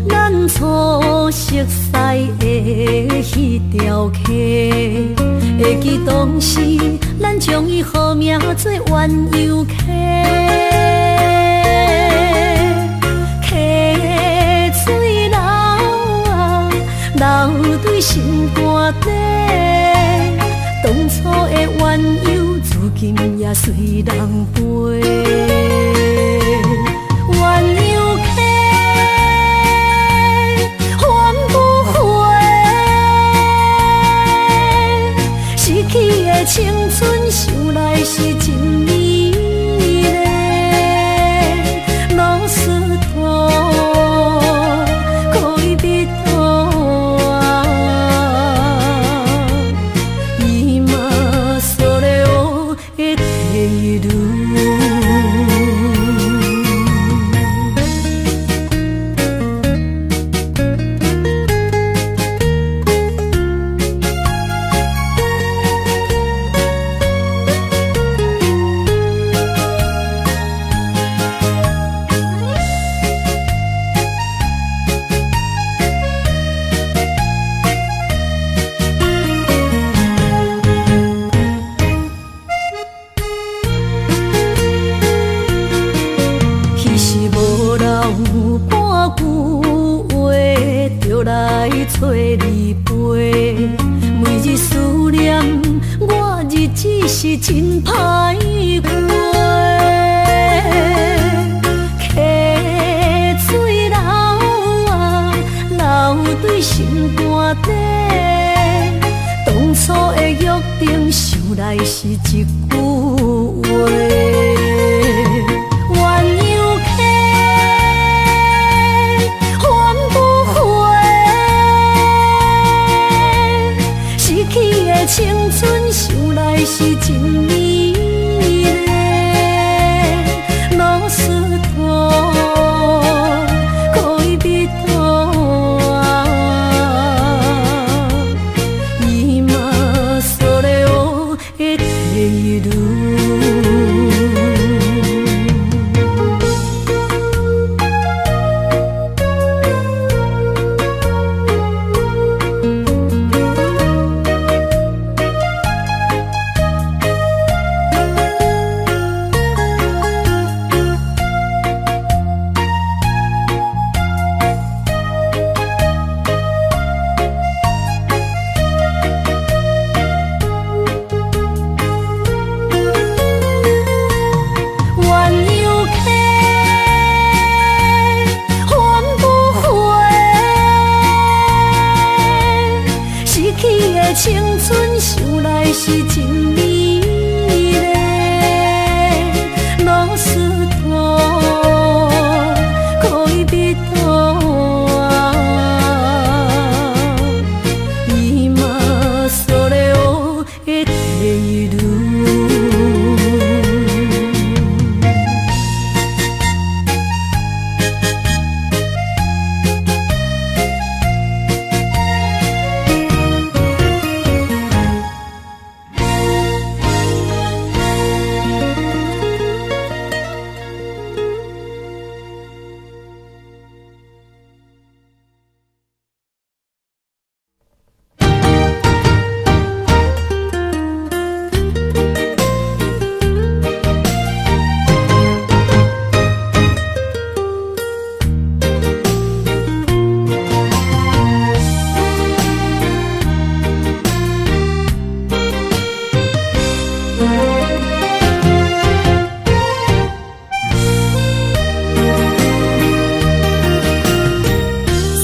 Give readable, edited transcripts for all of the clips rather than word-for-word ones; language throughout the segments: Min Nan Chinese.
咱初熟似的彼條溪，會記當時咱將伊號名做鴛鴦溪。溪水流啊，流對心肝底，當初的鴛鴦，如今也隨人飛。鴛鴦溪還不回，失去的青春，想來是真美麗。老斯托恋人啊，今それを得ている。來找你陪，每日思念，我日子是真歹過。溪水流啊，流對心肝底，當初的約定，想來是一句話。鴛鴦溪還不回，失去的青春，想來是真美麗。老斯托恋人啊，今それを得ている。鴛鴦溪還不回，失去的青春，想來是真美麗。老斯托恋人啊，今それを得ている。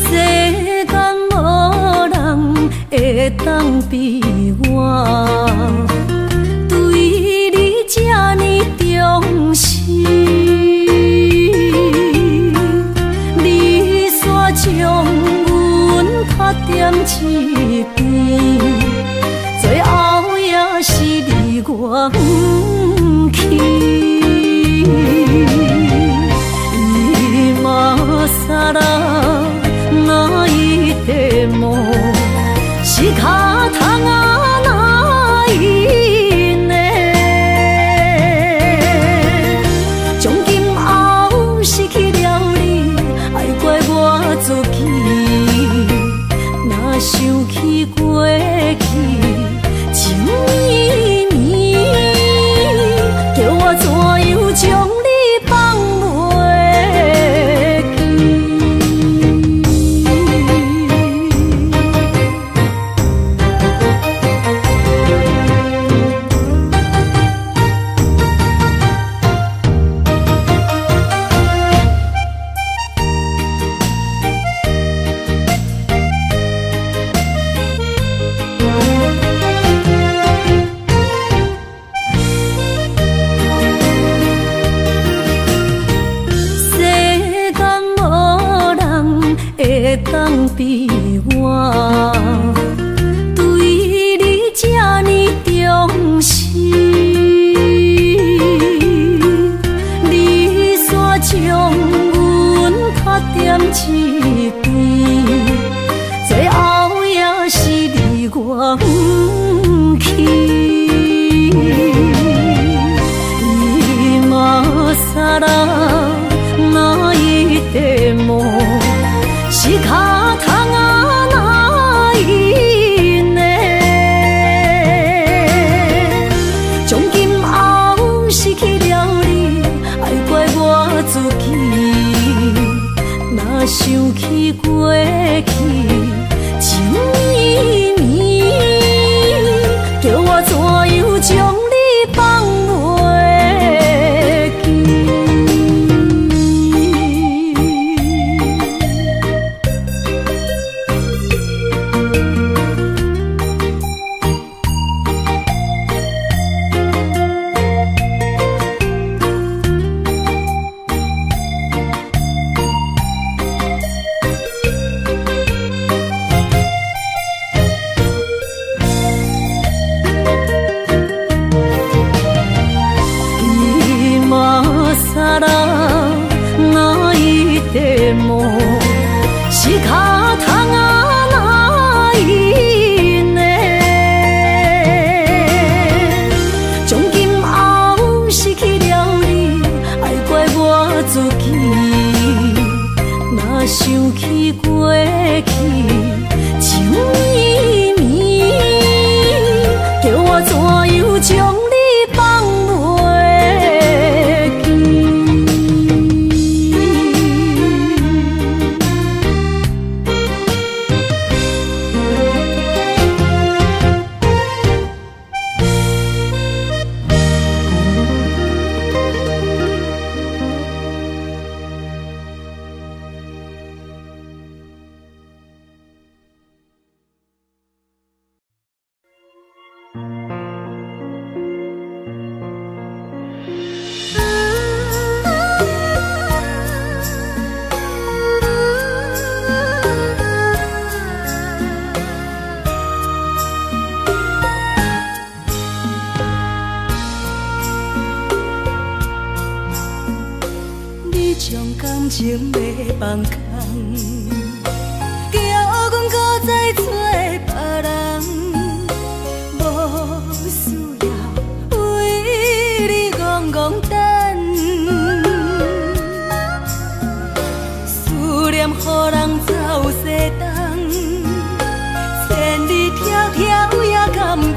世間無人會當比我，對你這呢重視，你煞將阮拍踮一邊，最後也是離我遠去。今更泣いても仕方が過去情绵绵，叫我怎樣將你放袂記？世間無人會當比我對你這呢重視，你煞將阮拍踮一邊，最後也是離我遠去。今更泣いても仕方がないね。從今後失去了你，愛怪我自己。若想起過去情綿綿，叫我怎樣將你放袂記？今更泣いても仕方がないね。從今後失去了你，愛怪我自己。若想起過去情綿綿，叫我怎樣將你放袂記？你將感情欲放空，叫阮閣再找別人，無需要為你戆戆等，思念予人走西东，千里迢迢也甘愿，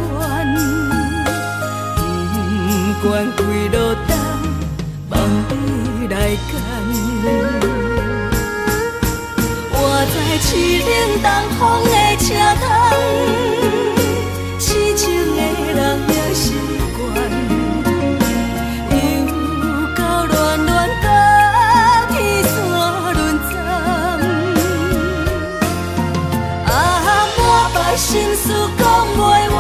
不管几落冬，望你来牵。我在凄冷东风的车窗，痴情的人也习惯，又到恋恋甲天山轮转，啊，满腹心事讲袂完，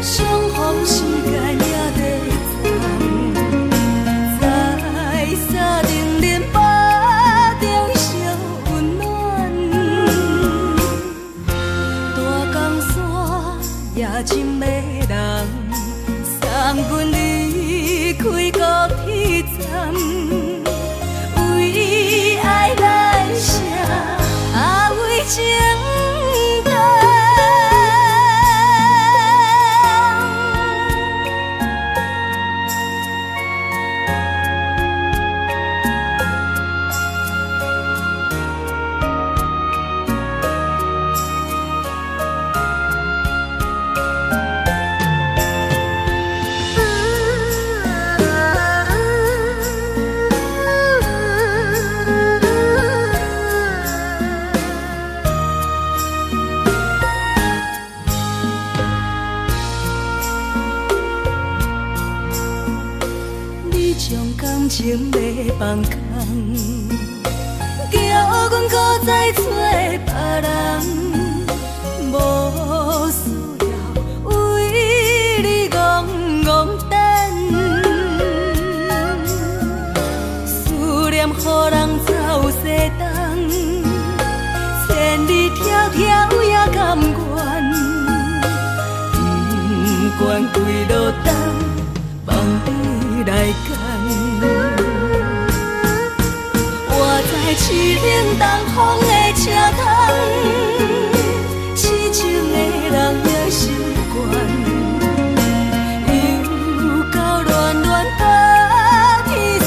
相逢时间也短暂，在三重恁腹中相温暖，大江山也真迷人，送阮离开高铁站，为爱来写，啊为情等。空，叫阮搁再找别人，无需要为你戆戆等，思念予人走西东，千里迢迢也甘愿，不管几落冬，放你来拣。我在凄冷东风的车窗，痴情的人也习惯，又到恋恋白天线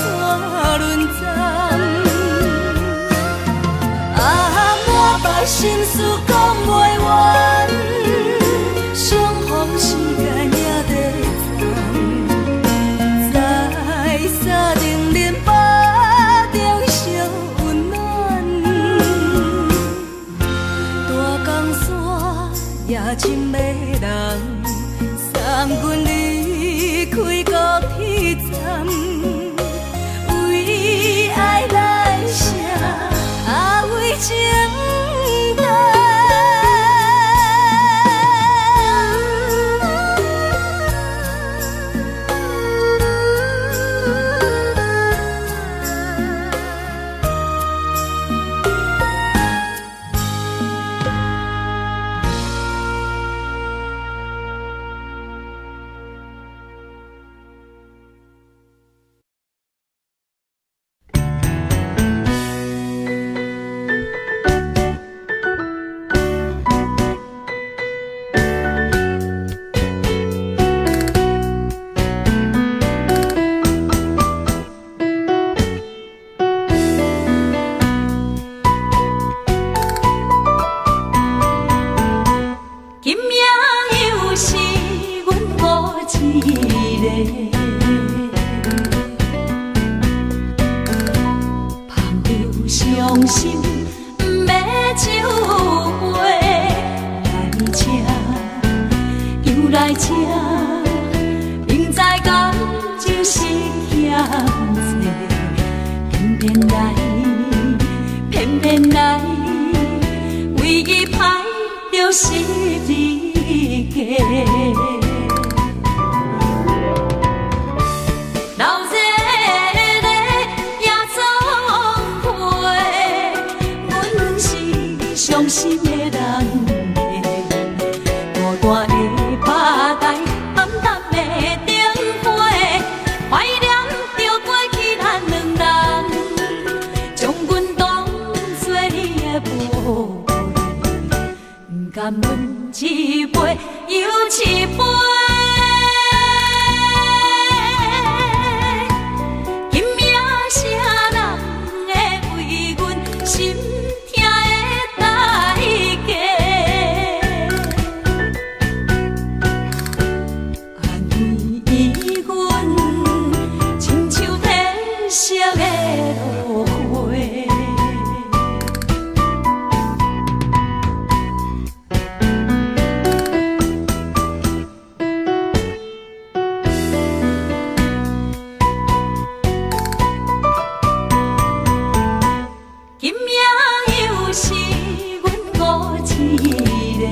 轮转，啊，满腹心事讲袂完，相逢时间也短暂，在三重林腹中相温暖，大江山也真迷人，送阮离开高铁站，为爱来写，啊为情等。今夜又是阮孤一个，捧着伤心欲酒杯，来这又来这，明知感情是欠债，偏偏来，偏偏来，为伊歹著十字架。闹热的夜总会，阮是伤心的人客，孤单的吧台，暗淡的灯火，怀念著过去咱两人，将阮当作你的宝贝，不甘阮一杯又一杯。今夜啥人会为阮心痛的代价？安慰阮，亲像褪色的落花。今夜又是阮孤一个，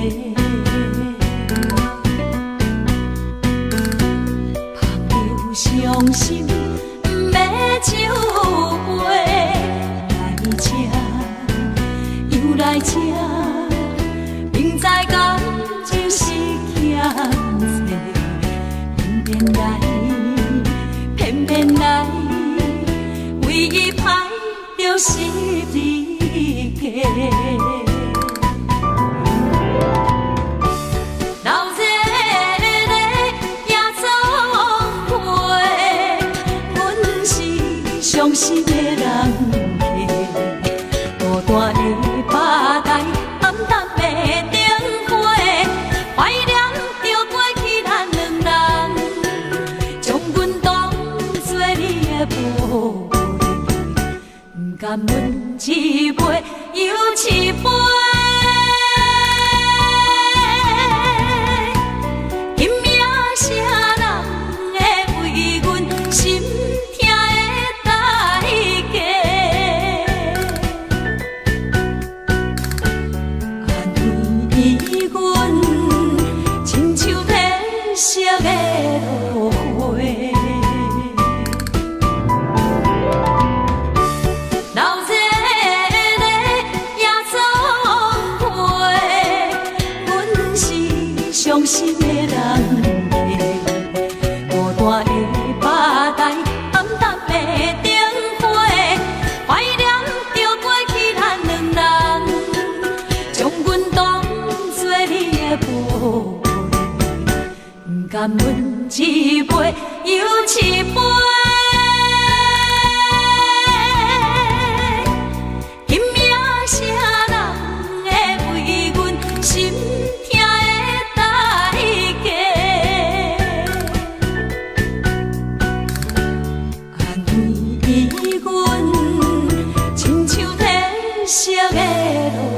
捧著伤心欲酒杯，来这又来这，明知感情是欠债，偏偏来，偏偏来，为伊歹著十字架。闹热的夜总会，阮是伤心的人客，孤单的吧台，暗淡的灯火，怀念著过去咱两人，将阮当作你的宝贝，不甘阮一杯又一杯。今夜啥人会为阮心痛的代价？愿阮一杯又一杯。今夜啥人会为阮心痛的代价？按呢阮亲像褪色的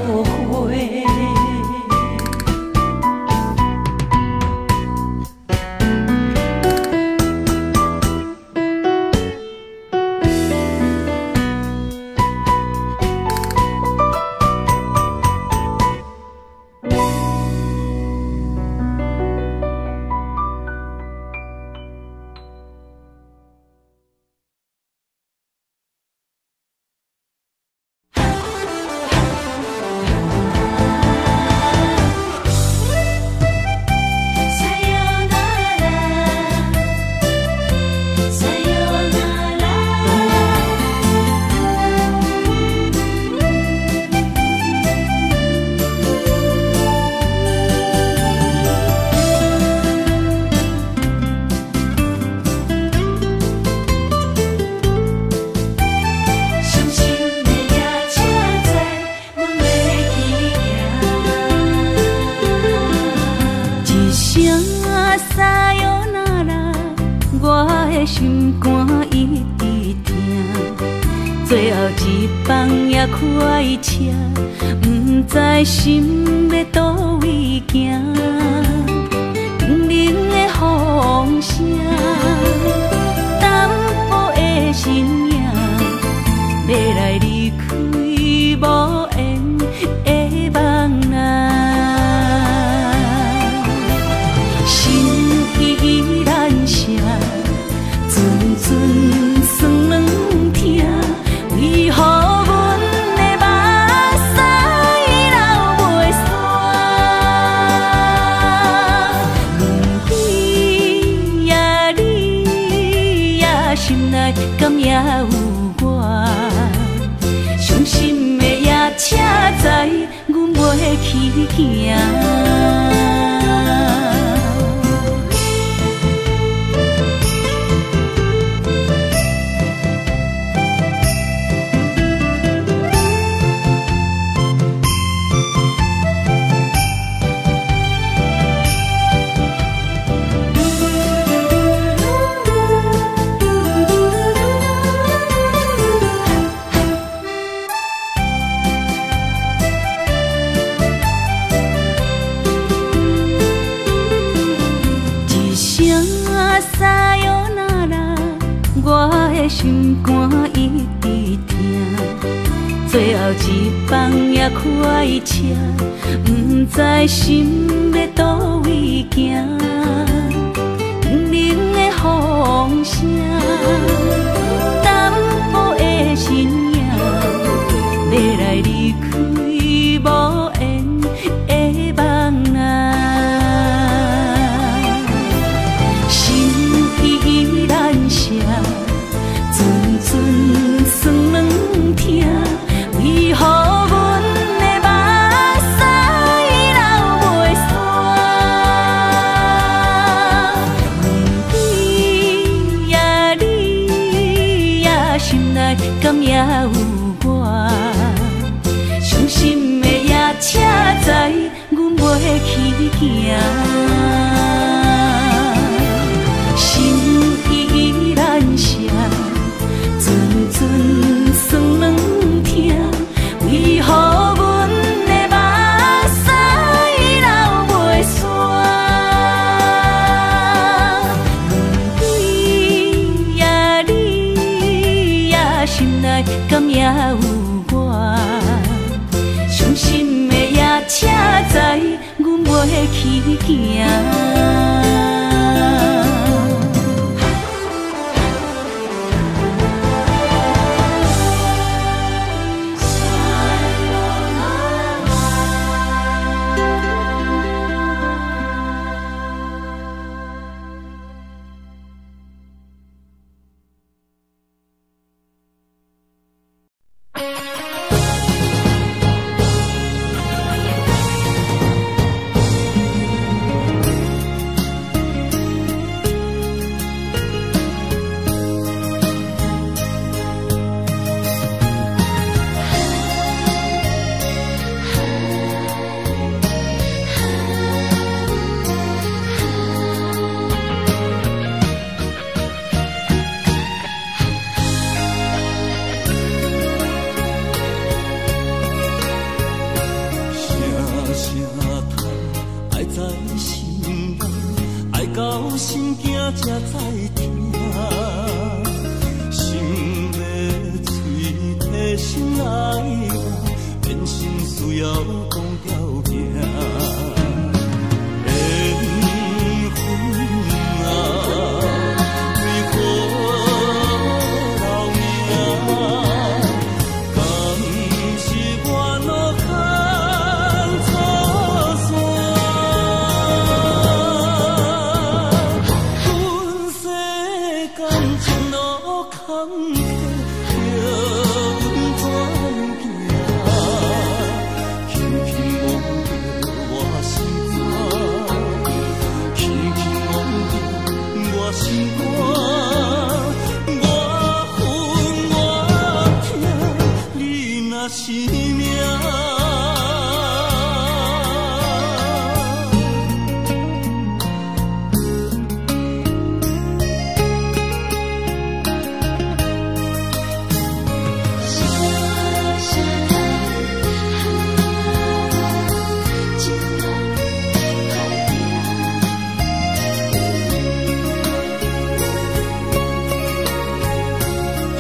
落花。心肝一直疼，最后一班也快车，不知心欲佗位行。冰冷的风声，淡薄的身影，欲来离开无缘的梦啊。心意难舍。阵阵酸软疼，为何阮的目屎流袂煞？问你呀你呀，心内敢也有我？伤心的夜车知阮袂去行。心肝一直疼，最后一班也快车，不知心欲佗位行。冰冷的风声，淡薄的身影，欲来离开无缘的梦啊。心意难舍。阵阵酸软疼，为何阮的目屎流袂煞？问你呀你呀，心内敢也有我？伤心的夜车知阮袂去行。心意难舍。阵阵酸软疼，为何阮的目屎流袂煞？问你呀你呀，心内敢也有我？伤心的夜车知阮袂去行。才知疼。心欲喙提心爱我，变成需要讲条件。缘分啊，为何留名？敢是我路牵错线？阮世间情路坎坷，叫阮怎行？轻轻摸著我心肝，轻轻摸著我心肝，我恨我疼，你若是命。声声叹，情路歹行。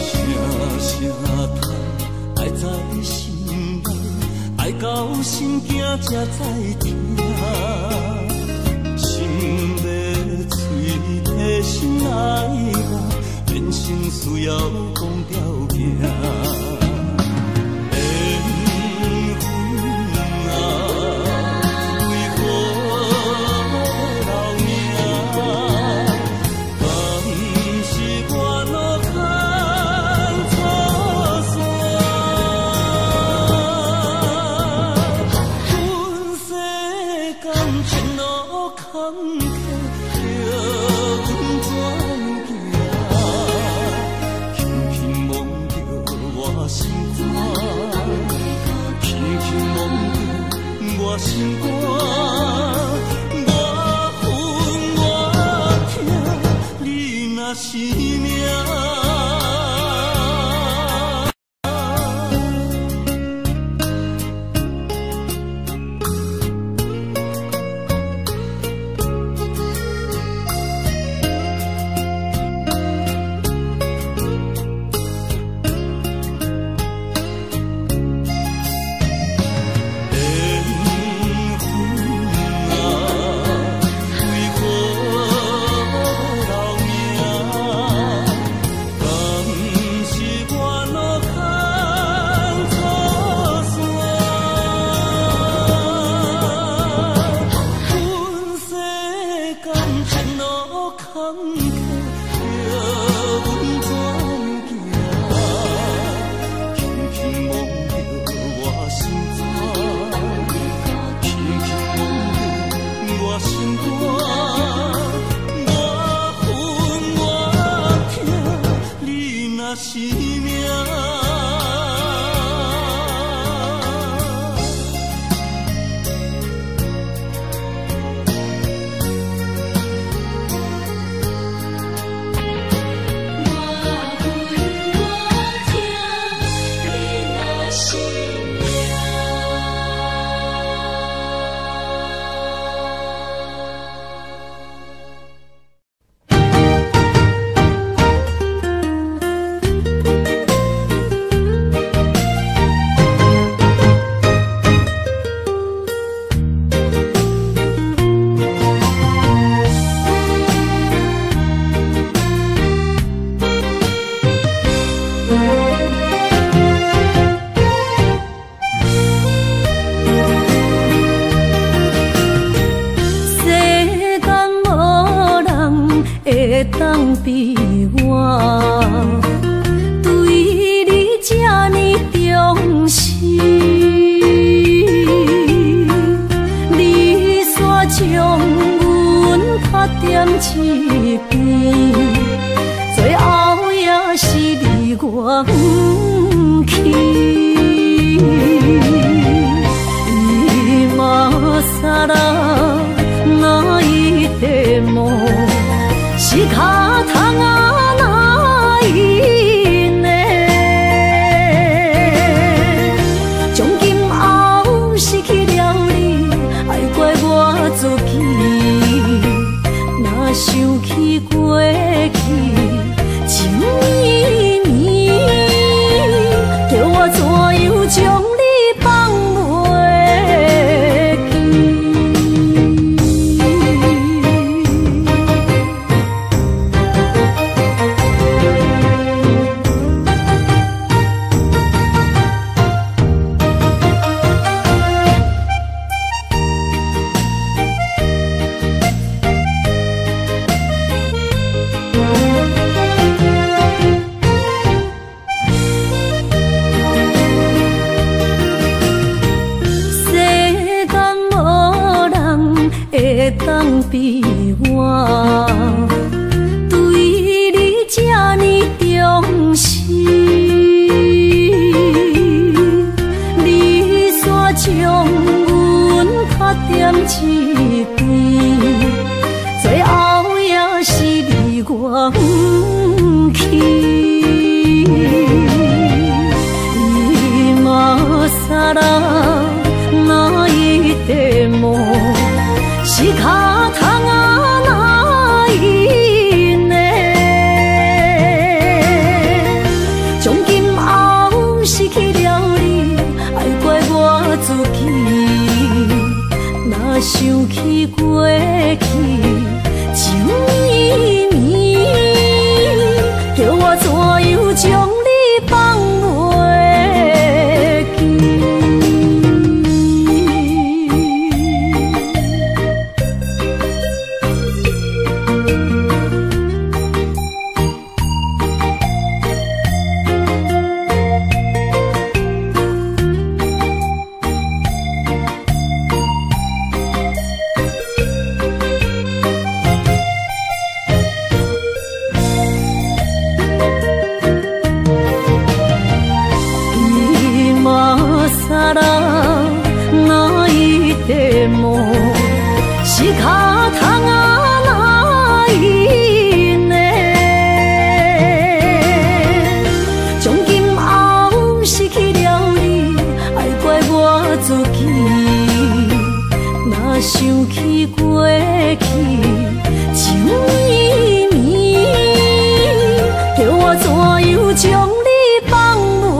声声叹，爱在心内，爱到心惊才知疼。心欲喙提心爱我，变成需要讲条件。缘分啊，为何留名？敢是我路牵错线？阮世间情路坎坷，叫阮怎行？轻轻摸著我心肝，轻轻摸著我心肝，我恨我疼，你若是命。缘分啊，为何留名？敢是我路牵错线？阮世间情路坎坷，叫阮怎行？轻轻摸著我心肝，轻轻摸著我心肝，我恨我疼，你若是命。我恨我疼，你若是命。世间无人会当比我，对你这呢重视。你煞将阮拍踮一边，最后也是离我远去。今更泣いても仕方がないね。從今後失去了你，愛怪我自己。若想起比我对你这呢重视，你煞将阮拍踮一边，最后也是离我远去。今更泣いても仕方がないね。從今後失去了你，愛怪我自己。若想起過去情綿綿，叫我怎樣將你放袂記？今更泣いても仕方がないね。從今後失去了你，愛怪我自己。若想起過去情綿綿，叫我怎樣將你放袂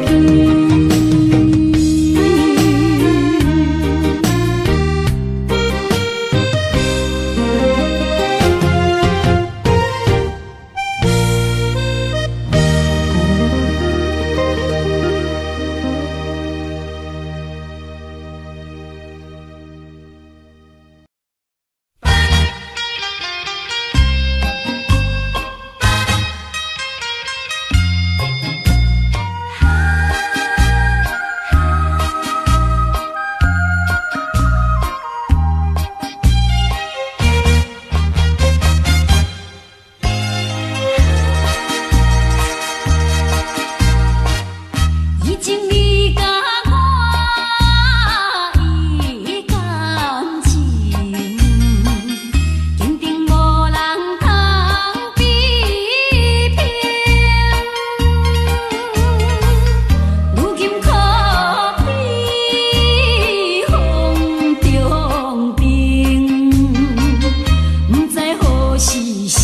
記？以前你佮我伊感情，坚定無人通比拼。如今可比風中燈，不知何時是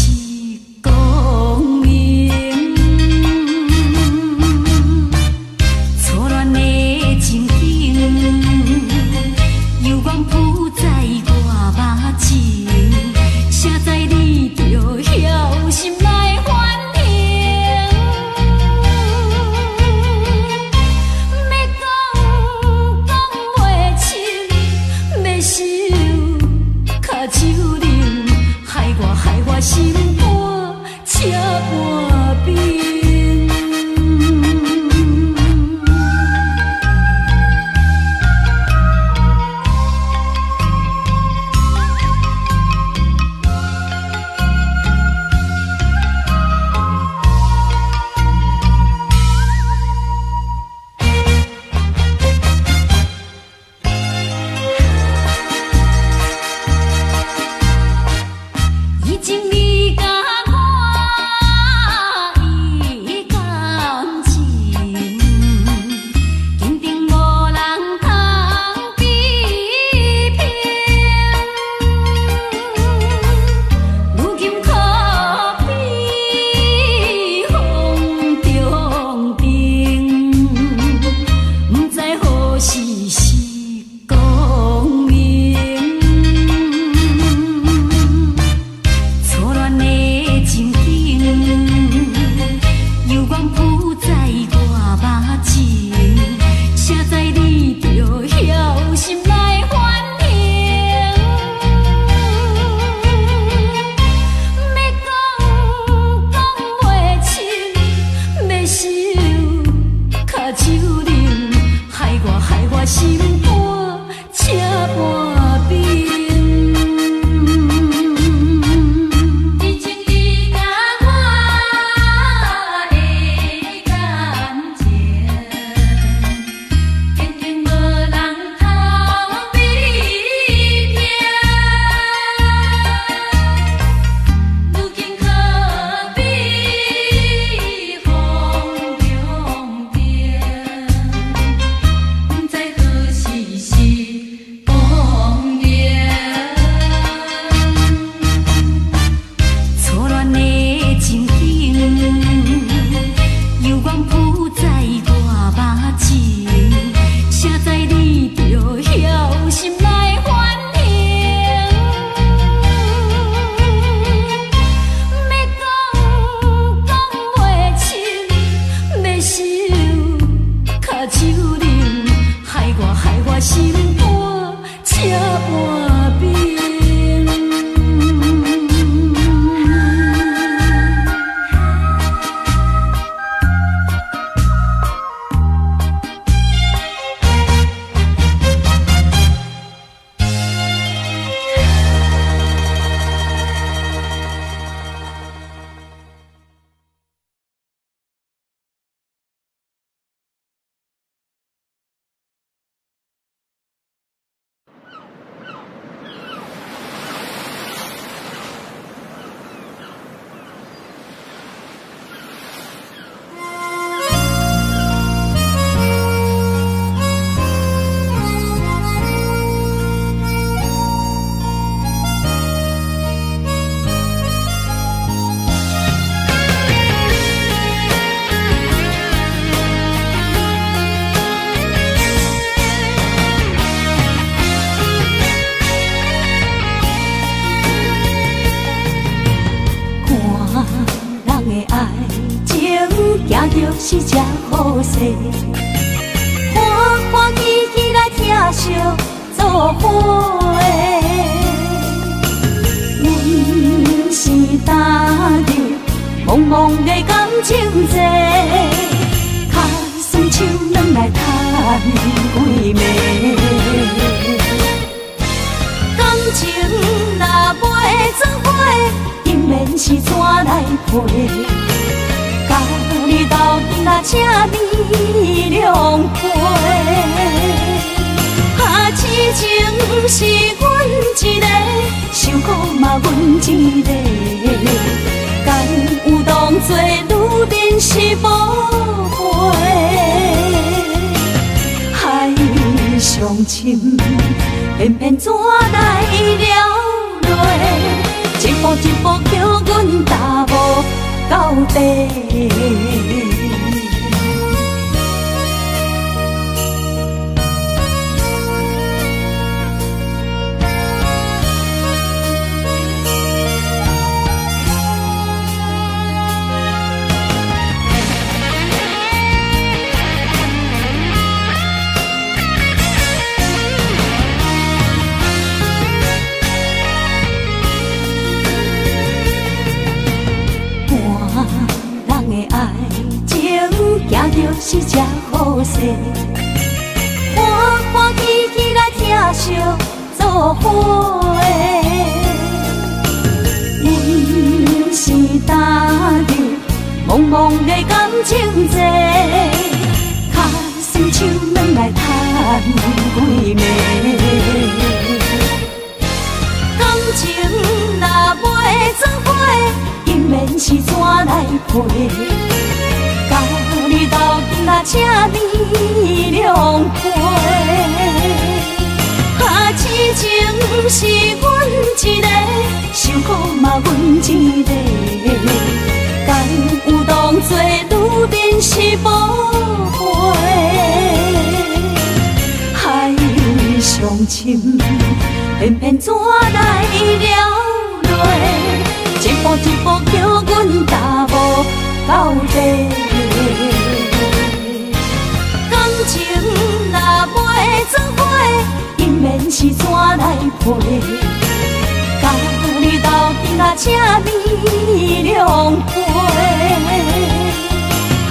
光明。初戀的情景，猶原浮在我目前，誰知你著曉心內反應。欲講講袂清，欲收跤手冷，害我害我心肝這般冰。以前你佮我伊感情，坚定無人通比拼。如今可比風中燈，不知何時是光明。初戀的情景，猶原浮在我目前，誰知你著曉心內反應。欲講講袂清，欲收跤手冷，害我害我心肝這般冰。在我目前，谁知你著晓心来反应。欲讲讲袂清，欲收跤手冷，害我害我心肝这般冰。是这好势，欢欢喜喜来疼惜做伙。阮是踏入茫茫的感情债，脚酸手软来趁几暝。感情若袂做伙，姻缘是怎来配？你斗阵啊，请你两陪。啊，痴情是阮一个，受苦嘛阮一个。敢有当作女人是宝贝？海上深，偏偏怎来了落？一步一步叫阮踏无到底。是这好势，欢欢喜喜来疼惜做伙。阮是踏入茫茫的感情债，脚酸手软来趁几暝。感情若袂做伙，姻缘是怎来配？你斗阵啊，请你两陪。啊，痴情是阮一个，受苦嘛阮一个。敢有当作女人是宝贝？海上深，偏偏怎来了落？一步一步叫阮踏无到底。感情若袂做伙，姻缘是怎来配？甲你斗阵啊，请你两陪。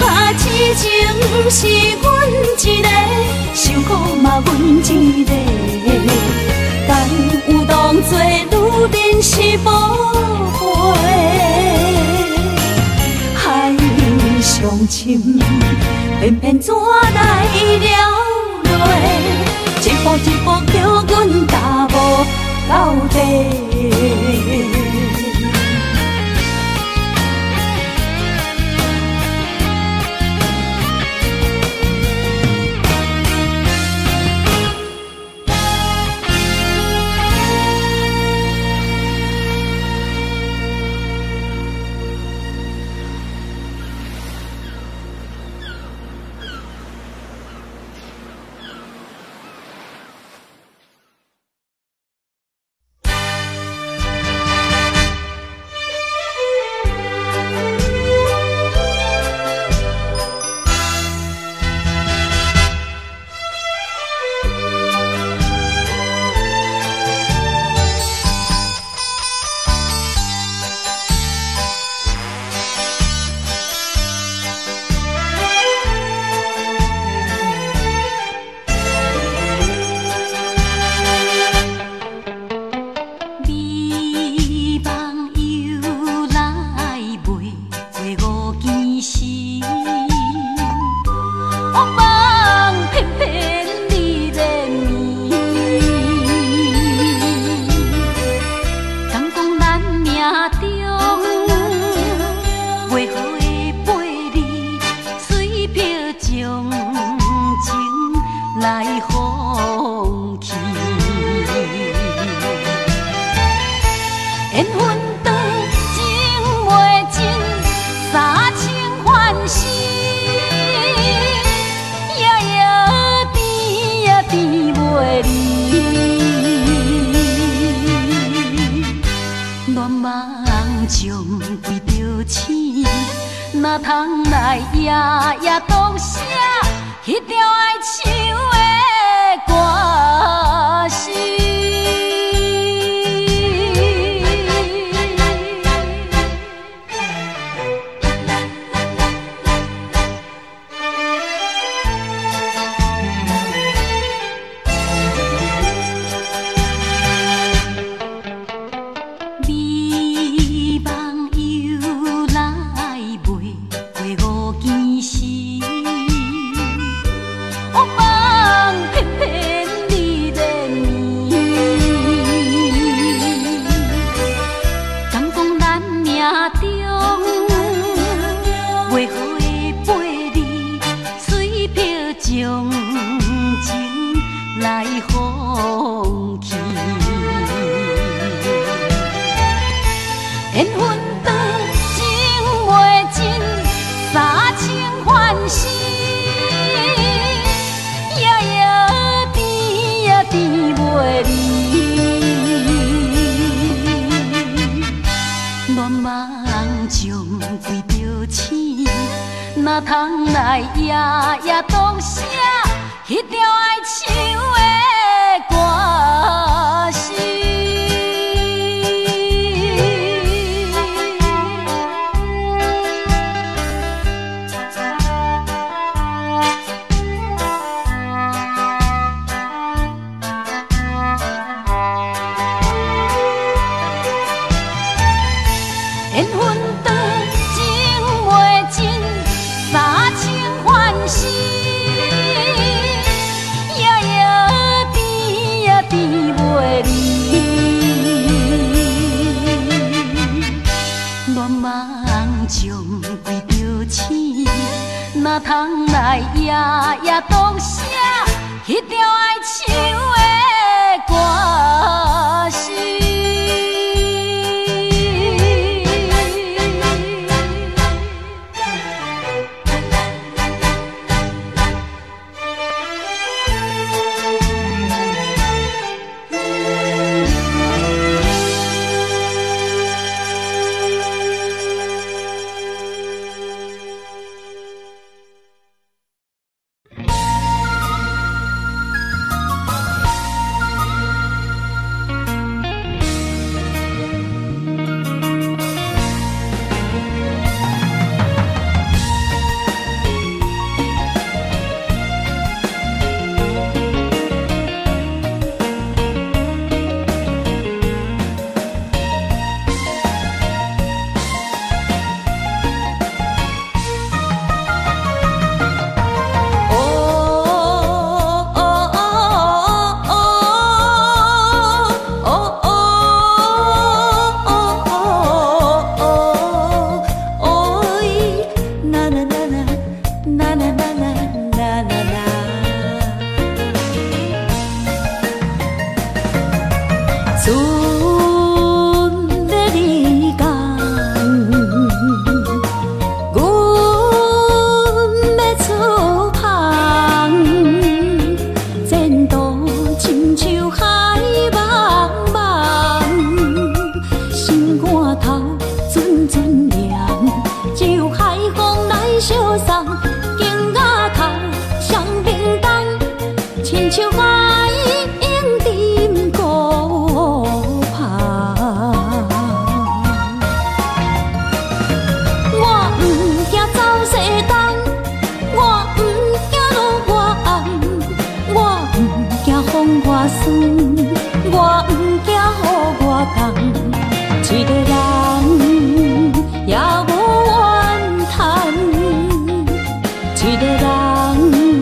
啊，痴情是阮一个，受苦嘛阮一个。敢有当作女人是宝贝？海上深，偏偏怎来了落？一步一步叫阮踏无到底。惡夢偏偏你連綿。敢講咱命中袂好的陪你，随票將情來放棄。緣分長，情袂盡，三生還世，夜夜甜呀甜袂離。恋梦将归著醒，哪通来夜夜独写彼条爱唱的歌词？美夢由來袂過五更時，惡夢偏偏你連綿。敢講咱命中袂好的陪你，随票將情來放棄。緣分長，情袂盡，三生還世，夜夜甜呀甜袂離。恋夢將归著醒，哪通來夜夜獨寫彼條愛唱的歌詞？緣分長，情袂盡，三生還世，夜夜甜呀甜袂離。恋夢將归著醒，哪通來夜夜獨寫彼條愛唱的歌詞？也無怨嘆，一個人。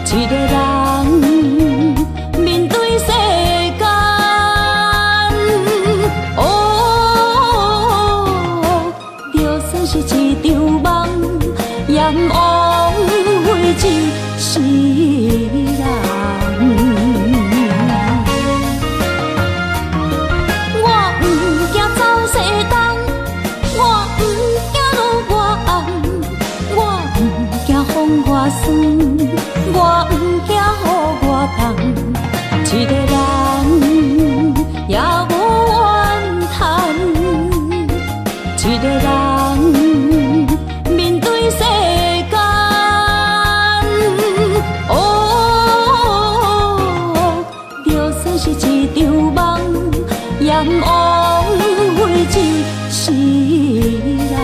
一個人面對世間。哦，就算是一場夢，也毋枉費一世人。我毋驚走西東，我毋驚落外暗，我毋驚風外酸，我毋驚雨外凍，一個人也無怨嘆，一個人面對世間。哦，就算是一場夢，也毋枉費一世人。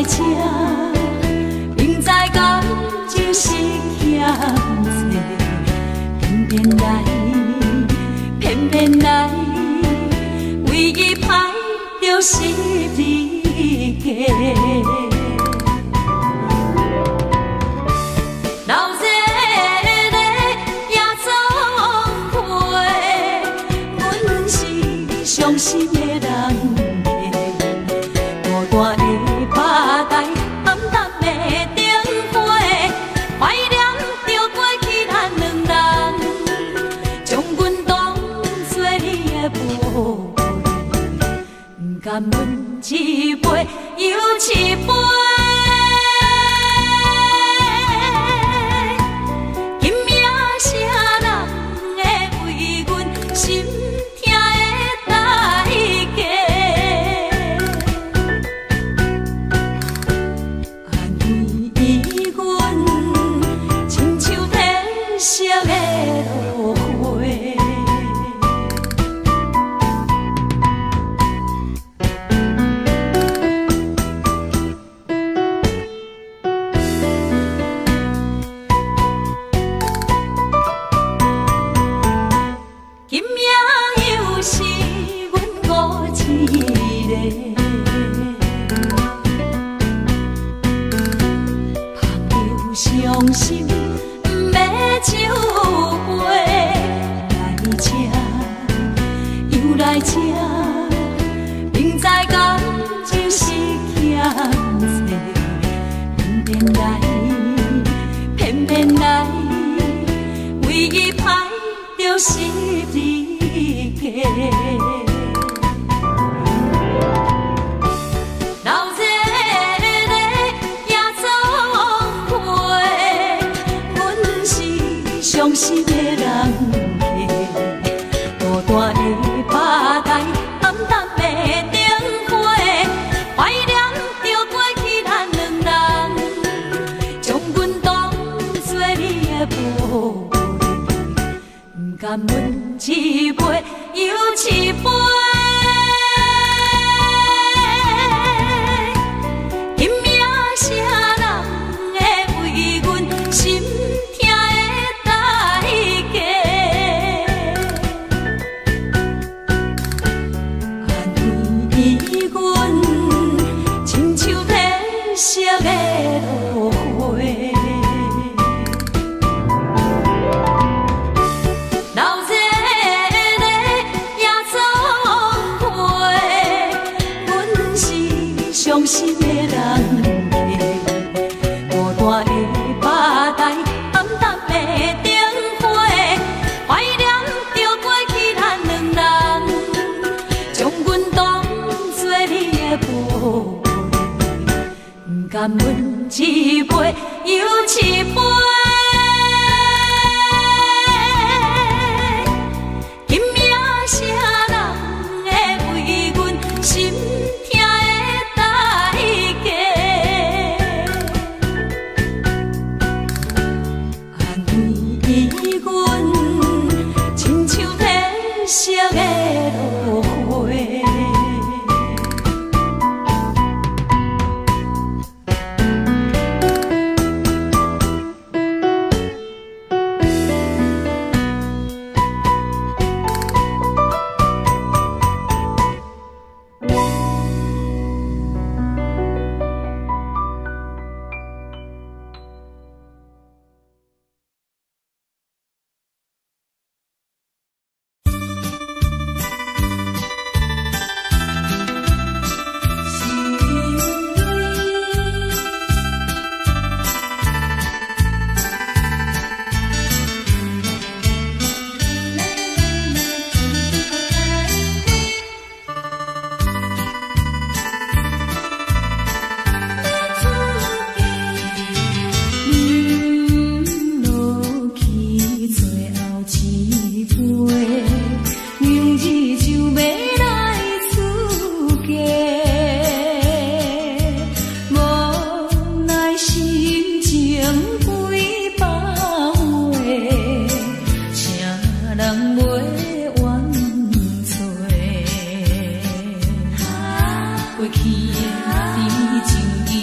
來這，明知感情是欠債，偏偏來，偏偏來，為伊歹著十字架。老热的也总会，阮是伤心的人客，孤单的吧台，暗淡的灯火，怀念著过去咱兩人，將阮當作你的寶貝，不甘阮一杯又一杯。今夜啥人會為阮心疼的代價？安慰阮，親像褪色的落花。今夜又是阮孤一个，香着傷心的酒杯，來這又來這，明知感情是欠債，偏偏來，偏偏來，為伊歹著十字架。老熱的也總會，阮是傷心的人客，孤單的吧台，暗淡的燈火，懷念著過去咱兩人，將阮當作你的寶貝，不甘阮一杯又一杯。今夜啥人會為阮心疼的代價？安慰阮，親像褪色的落花。老熱的也總會，阮是傷心的人客，孤單的吧台，暗淡的燈火，懷念著過去咱兩人，將阮當作你的寶貝，不甘阮一杯又一杯。今夜啥人會為阮心疼的代價？安慰阮，親像褪色的落花。過去的甜情意。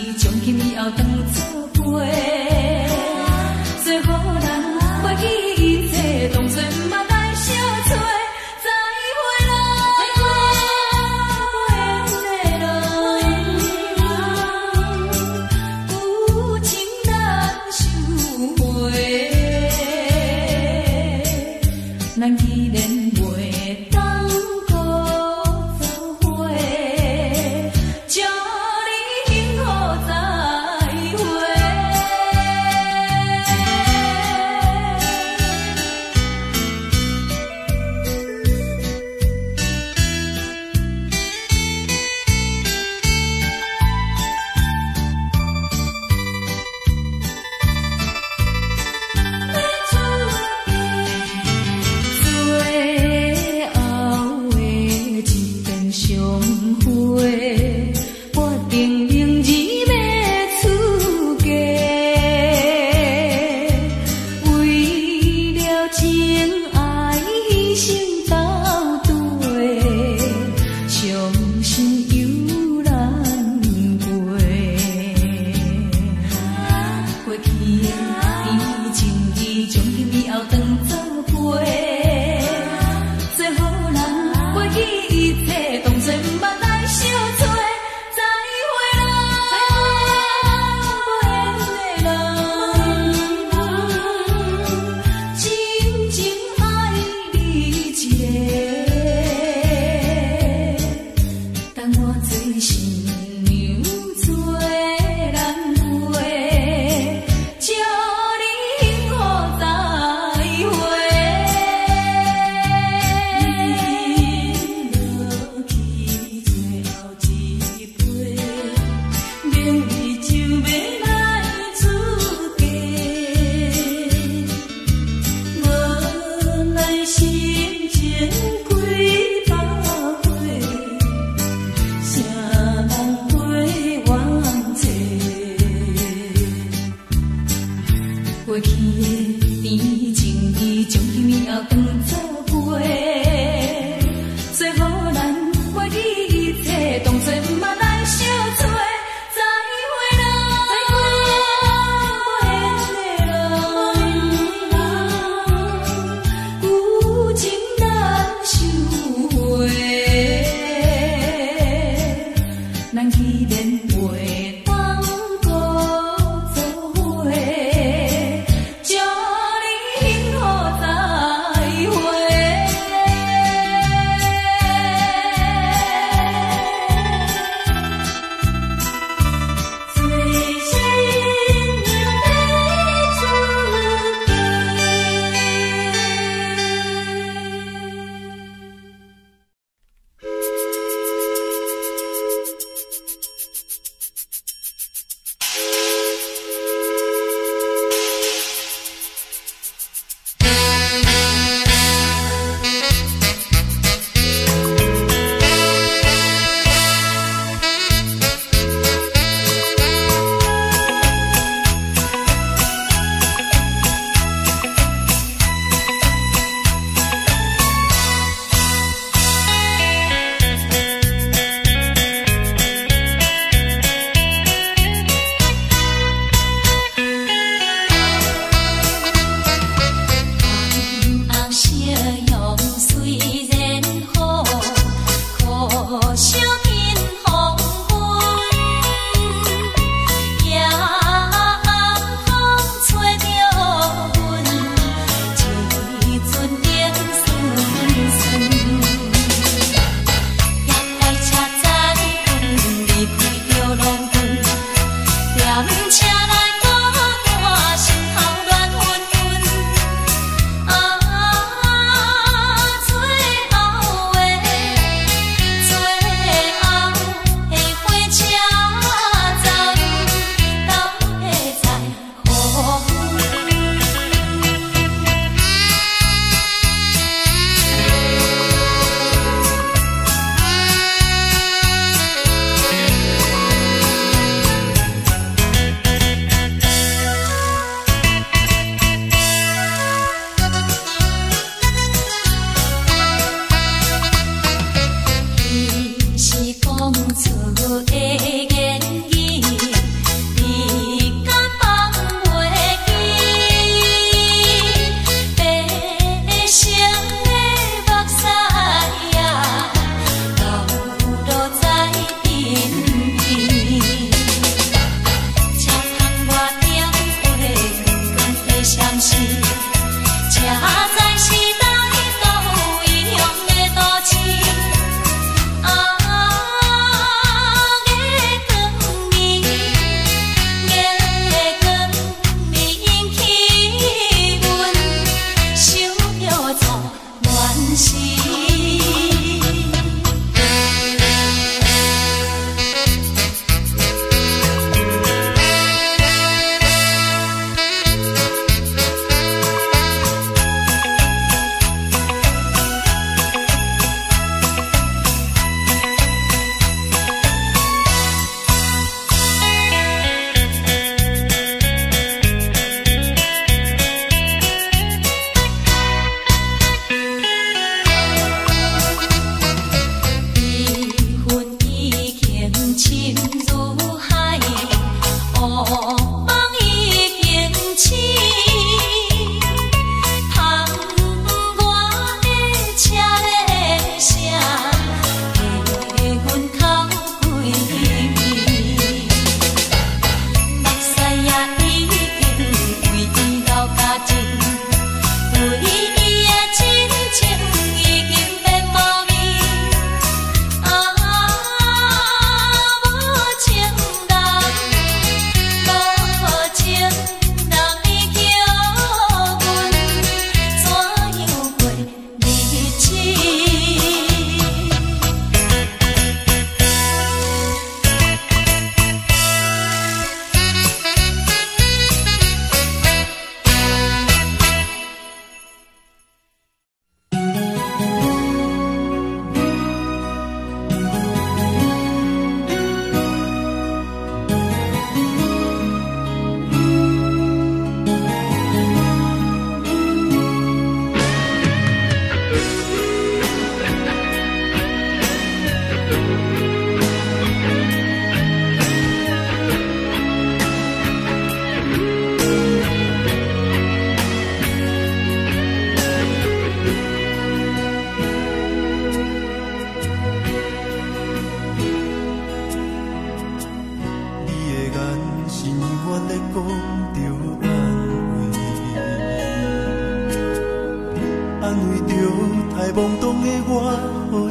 當作毋捌來相找。再會啦，無緣的人，舊情難收回。咱既然袂當閣做伙，祝你幸福再會。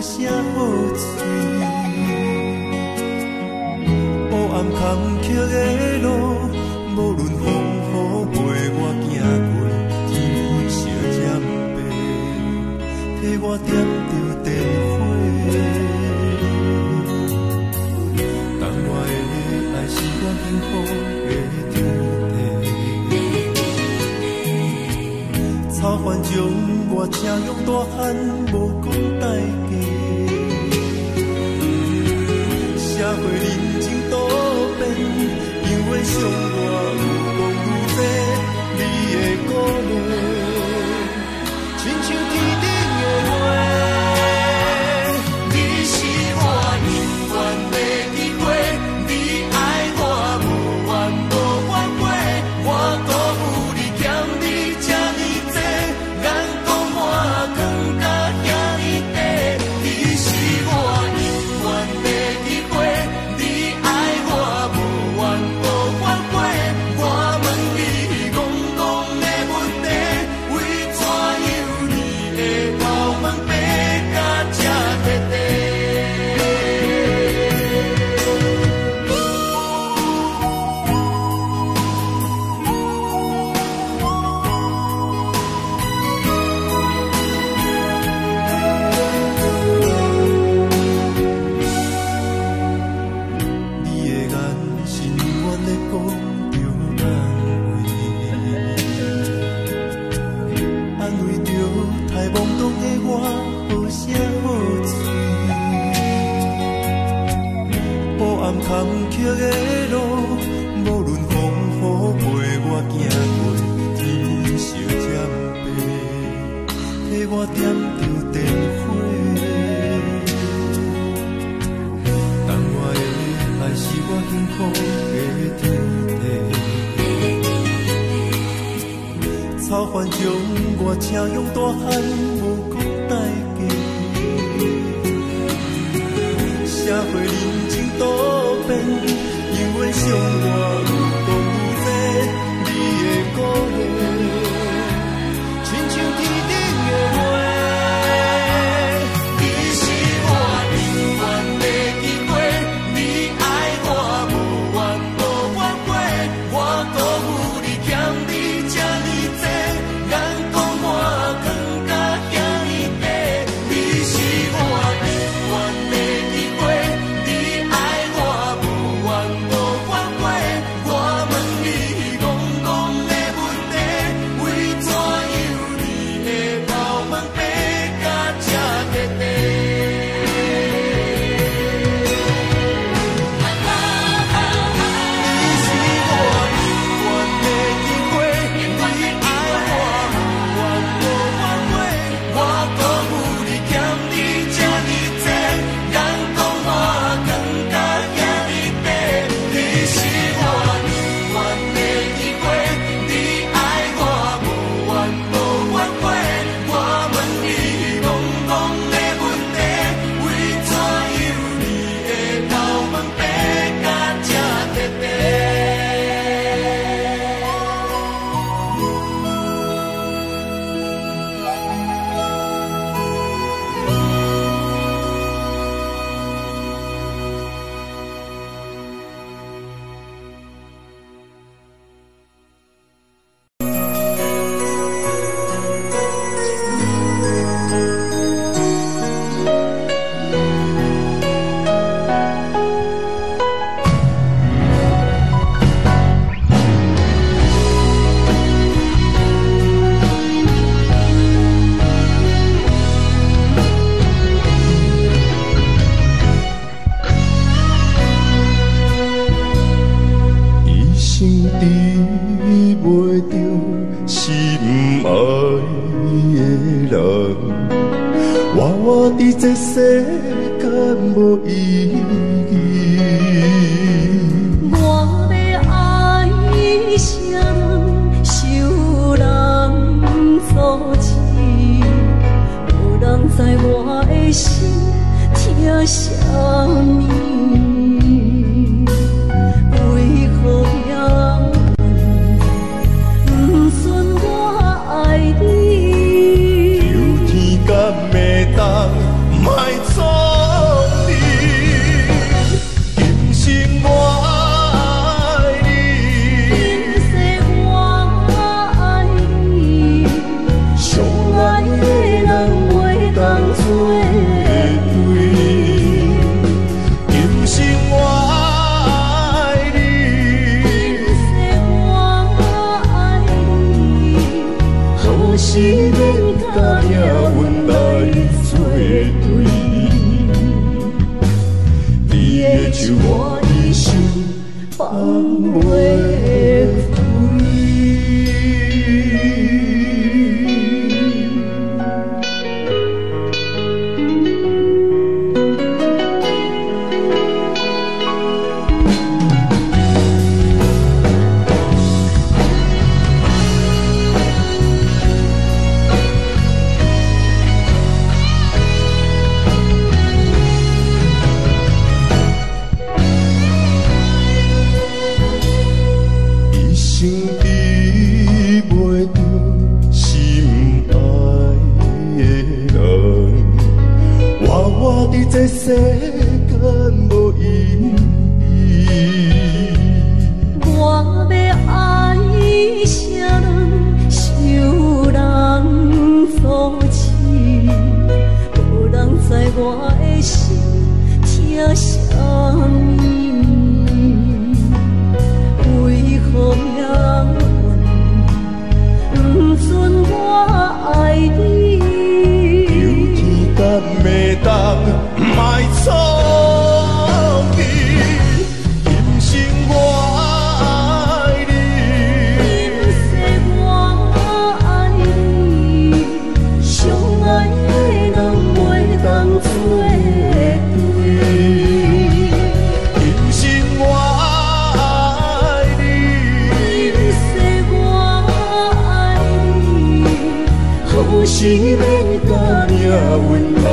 声好喙。黑暗坎坷的路，无论风雨陪我行过，天昏小渐白，替我点著电火。当我的爱是我幸福的天地，草原将我请养大汉，无讲代价。社会人情多变，因为伤我有讲愈多，你的鼓励，亲像天顶的月。你是我永远的机会，你爱我无怨无反悔，我辜负你欠你这呢济，眼光我藏甲遐呢短。你是我永远的机会，你爱我无怨无反悔，我问你戆戆的问题，为怎样你会头毛白甲这彻底？你的眼神永远咧讲著安慰，安慰著太懵懂的我，好声好喙。黑暗坎坷的路，无论风雨陪我行过，天昏小渐白，替我点著电火。当我的爱是我幸福的天地，草原将我请养大汉，无讲代价。社会人情多变，因为伤我有讲愈多，你的鼓励，亲像天顶的月。你是我永远的机会，你爱我无怨无反悔，我辜负你欠你这呢济，眼光我藏甲遐呢短。你是我永远的机会，你爱我无怨无反悔，我问你戆戆的问题，为怎样你会头毛白甲这彻底？你是我永远的机会，你爱我无怨无反悔，我辜负你欠你这呢济，眼光我藏甲遐呢短。你是我永远的机会，你爱我无怨无反悔，我问你戆戆的问题，为怎样你会头毛白甲这彻底？一生得袂著心爱的人，活活伫这世间无意义。我欲爱啥人，受人阻止，无人知我的心疼啥物。为何命运不准我爱你？求天敢会当，莫做我一生放袂开。一生得袂著心爱的人，活活伫这世间无意义。我欲爱啥人，受人阻止，无人知我的心疼啥物。为何命运不准我爱你？求天敢会当莫创你，今生我爱你，今世我爱你，相爱的人袂当做对。今生我爱你，今世我爱你，好时免甲命运来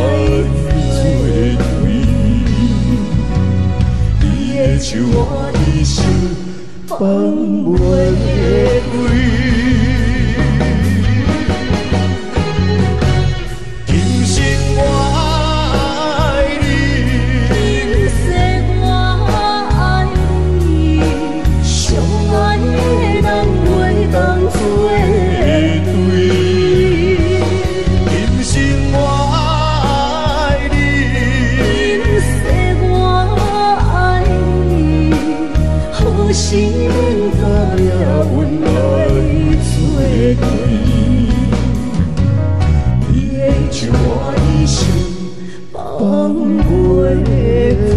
做对，你的手我一生放袂开。今生我爱你，今世我爱你，相爱的人袂当做对。今生我爱你，今世我爱你，好时免甲命运来做对，你的手我一生放放袂袂开。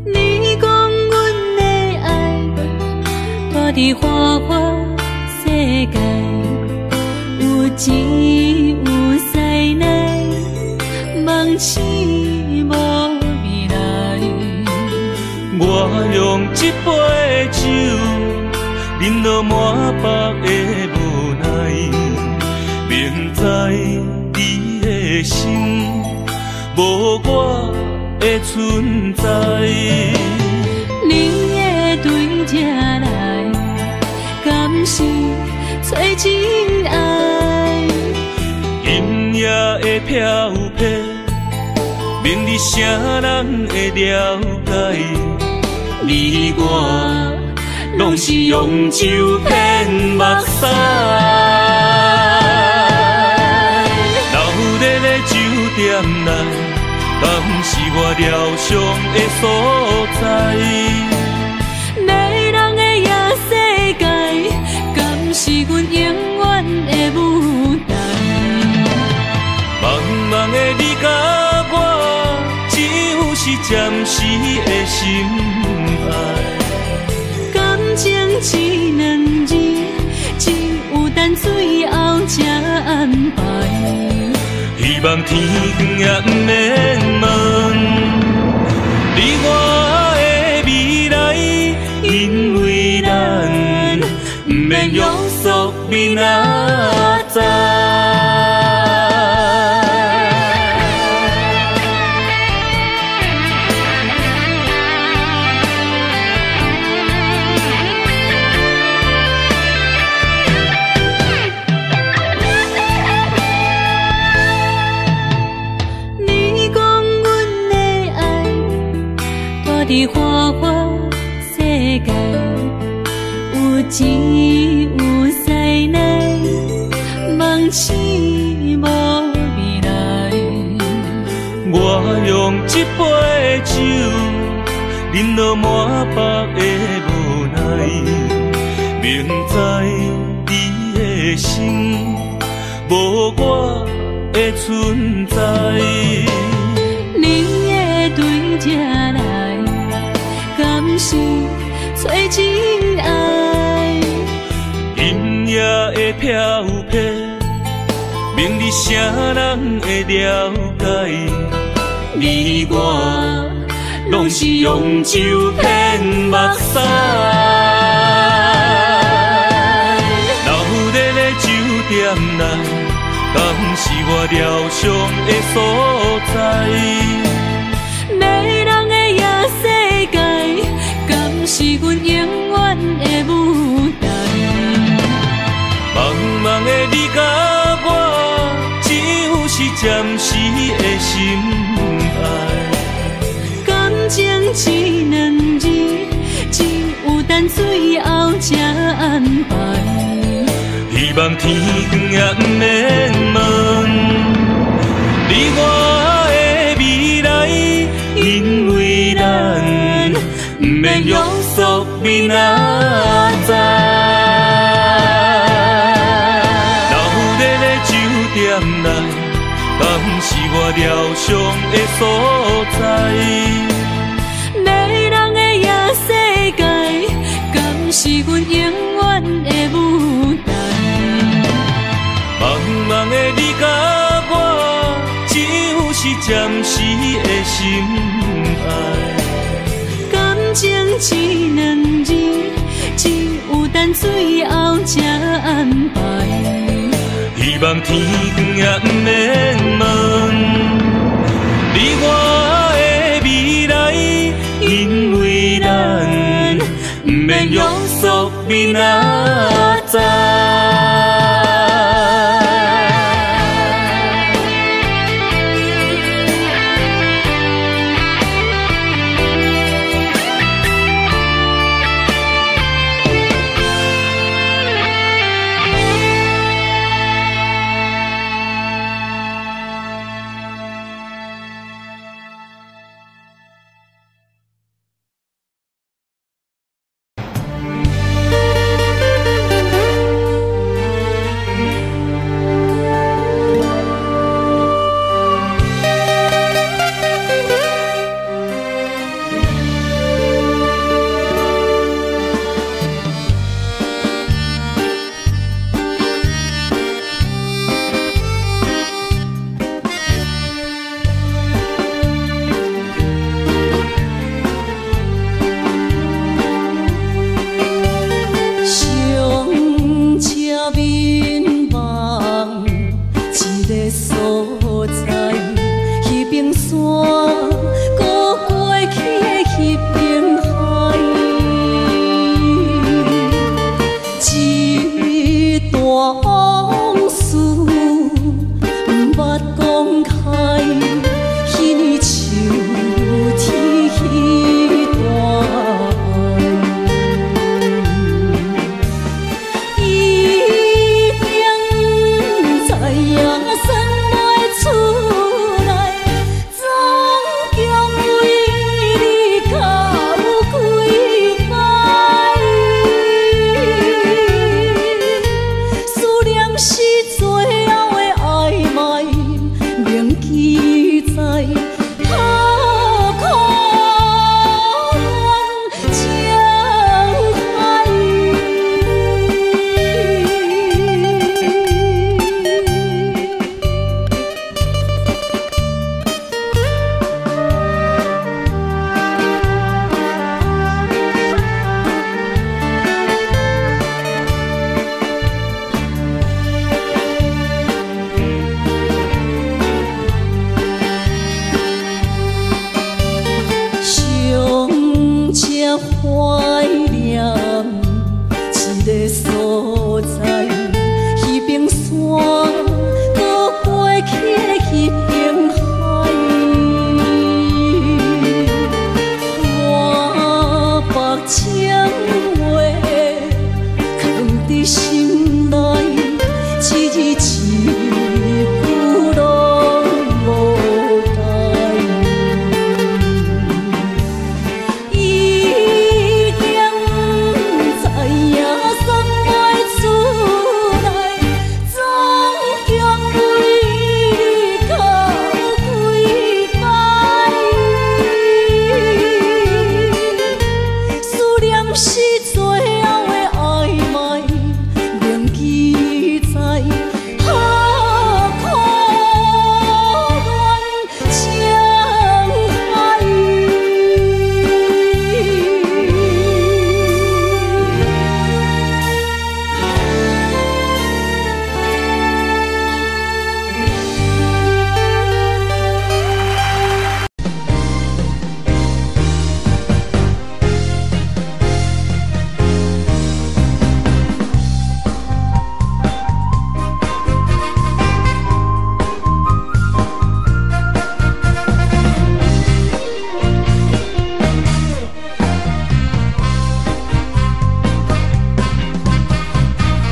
你讲阮的爱，住伫花花世界，有钱有势来，梦醒无未来。我用这杯酒，饮落满腹的无奈，明知你的心无我的存在。你会对这来，敢是找真爱？今夜的飘泊，明日啥人会了解？你我拢是用酒骗目屎。闹热的酒店内，敢是我疗伤的所在？迷人的夜世界，敢是阮永远的舞台？茫茫的你佮我，只有是暂时的心爱。感情这两字，只有等最后才安排。希望天光也毋免问，你我的未来，因为咱毋免约束明仔载。佇花花世界，有錢有勢內，夢醒無未來。我用這杯酒，飲落滿腹的無奈，明知你的心無我的存在。你會對這來，敢是找真愛？今夜的飄泊，明日誰人會了解？你我攏是用酒騙目屎。闹熱的酒店內，敢是我療傷的所在？迷人的夜世界，敢是阮永遠的舞台？茫茫的你佮我，只有是暫時的心愛。感情這兩字，只有等最後才安排。希望天光也毋免問你我的未來，因為咱毋免約束明仔載。鬧熱的酒店內，敢是我療傷的所在？迷人的夜世界，敢是阮永遠的舞台？茫茫的你佮我，只有是暫時的心愛。感情這兩字，只有等最後才安排。希望天光也毋免問你我的未來，因為咱毋免約束明仔載。一句攏無解。已經不知影算袂出來，總共為你哭幾擺。思念是最後的曖昧，銘記在何苦戀情海。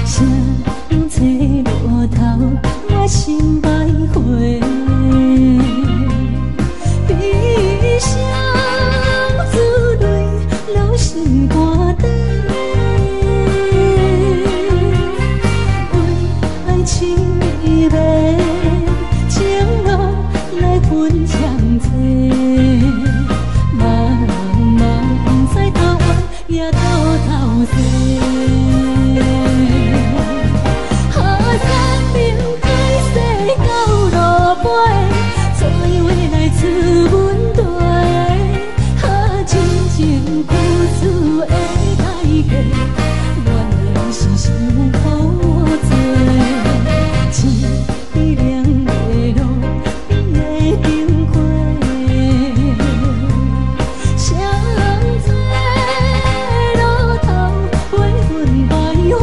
誰找路頭，我心徘徊。悲傷珠淚落心肝底，為愛痴迷，情路來分相找。茫茫不知頭遠也倒頭西。啊，三明海誓到落尾，怎样会來出問題？啊，真情付出的代價，原來是傷苦濟。淒涼的路邊的經過，誰找路頭陪阮徘徊？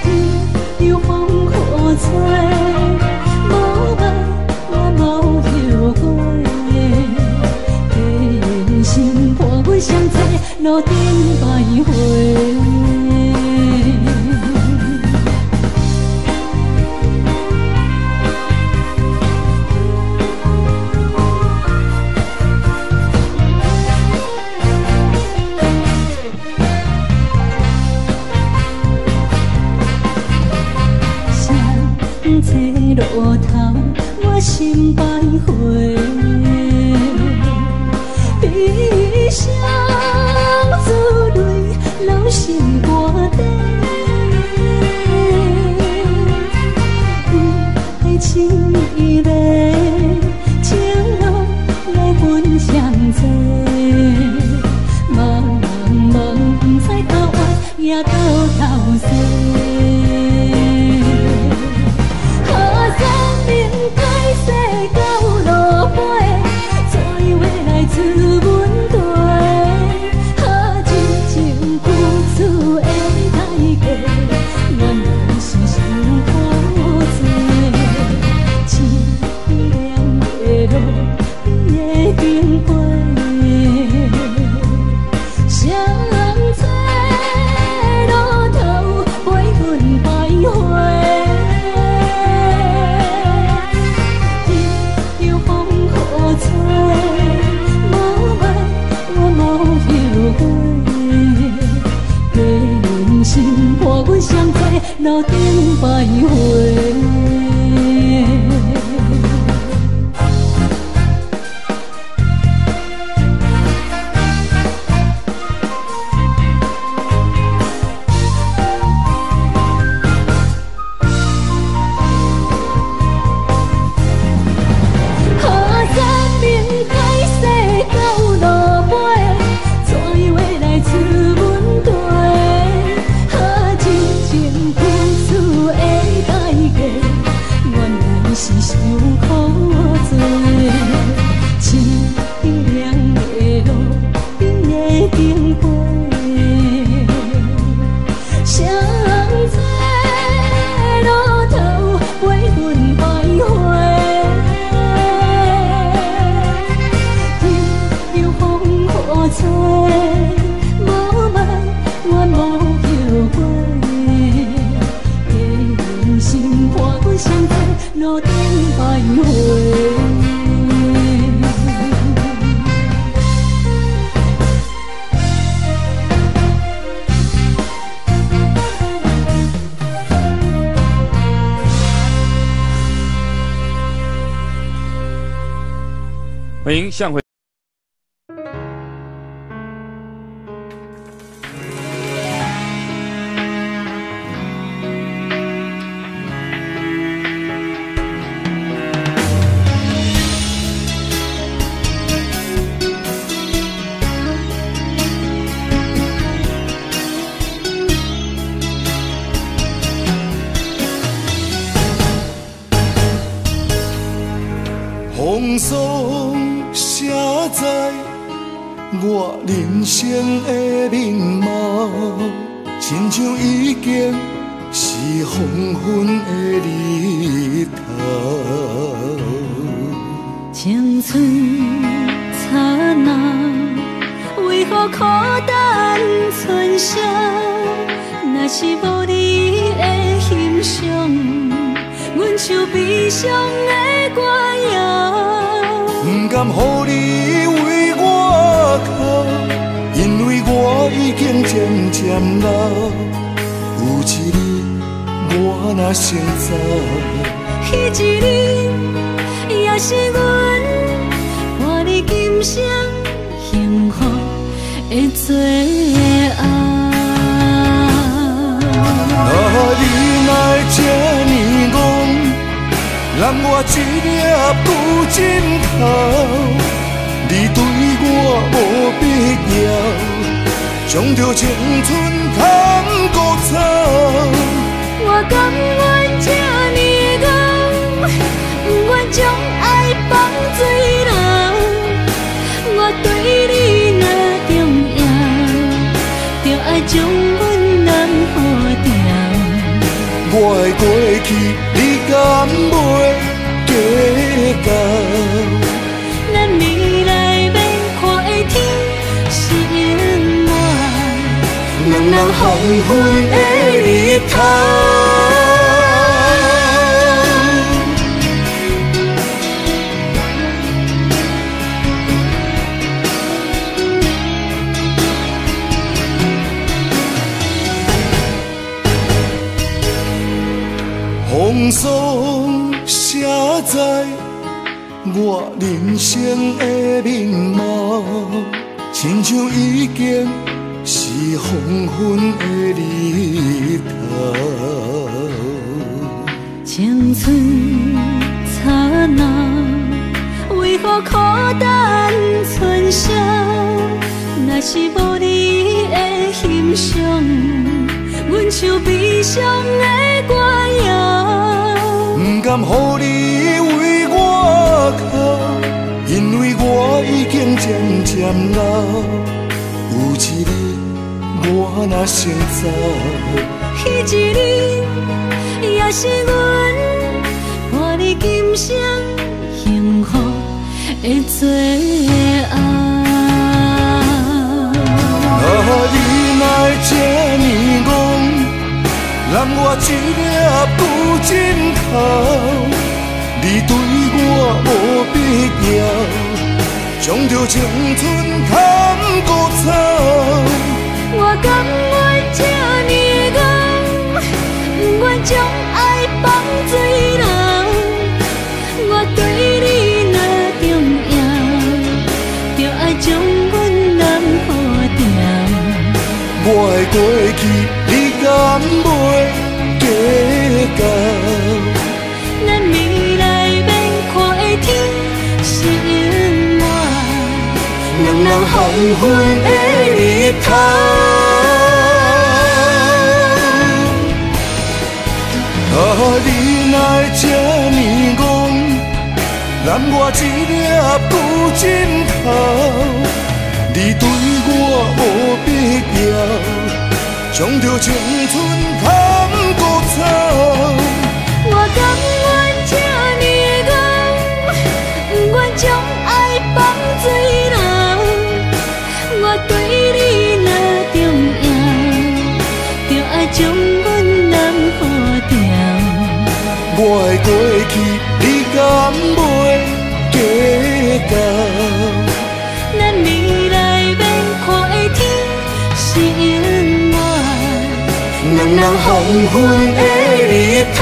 天有風雨吹，無愛我無後悔。假心伴阮相找路頂徘徊。誰找路頭，我心徘徊。悲傷珠淚落心肝底，為愛痴迷，情路來分相找。茫茫不知頭遠也倒頭西。啊，三明海誓到落尾，怎样會來出問題？啊，真情付出的代價，原來是傷苦濟。淒涼的路邊的經過，誰找路頭陪阮徘徊？天有風雨吹，無愛我無後悔。假心伴阮相找路頂徘徊。啊，三明海誓到落尾，怎樣會來出問題？啊，真情付出的代價，路顶徘徊。欢迎向回。风霜写在我人生的面貌，亲像已经是黄昏的日头。青春刹那，为何苦等春宵？若是无你的欣赏，阮像悲伤的歌谣。不甘予你为我哭，因为我已经渐渐老。有一日我若先走，彼一日也是阮伴你今生幸福的最后。啊，你哪会这呢戆？揽我一粒旧枕头，你对我无必要，将着青春牵孤走。我甘愿这呢戆，不愿将爱放水流。我对你若重要，就爱将阮揽好牢。我的过去，你敢袂计较？咱未来欲看的天是永远两人黄昏的日头。风霜写在我人生的面貌，亲像已经是黄昏的日头。青春刹那，为何苦等春宵？若是无你的欣赏，阮像悲伤的歌谣。不甘予你为我哭，因为我已经渐渐老。有一日我若先走，彼一日也是阮伴你今生幸福的最后。啊，你哪会这呢戆？揽我一粒旧枕头，你对我无必要，将着青春牵孤走。我甘愿这呢戆，不愿将爱放水流。我对你若重要，就爱将阮揽好牢。我的过去，你敢袂计较？咱未来欲看的天是永远两人黄昏的日头。啊，你哪会这呢戆？揽我一粒旧枕头，你对我无必要，将着青春牵孤走。我甘愿这呢戆，不愿将爱放水流。我对你若重要，就爱将阮揽好牢。我我的過去你敢袂計較？咱未來欲看的天是永遠，兩人黃昏的日頭。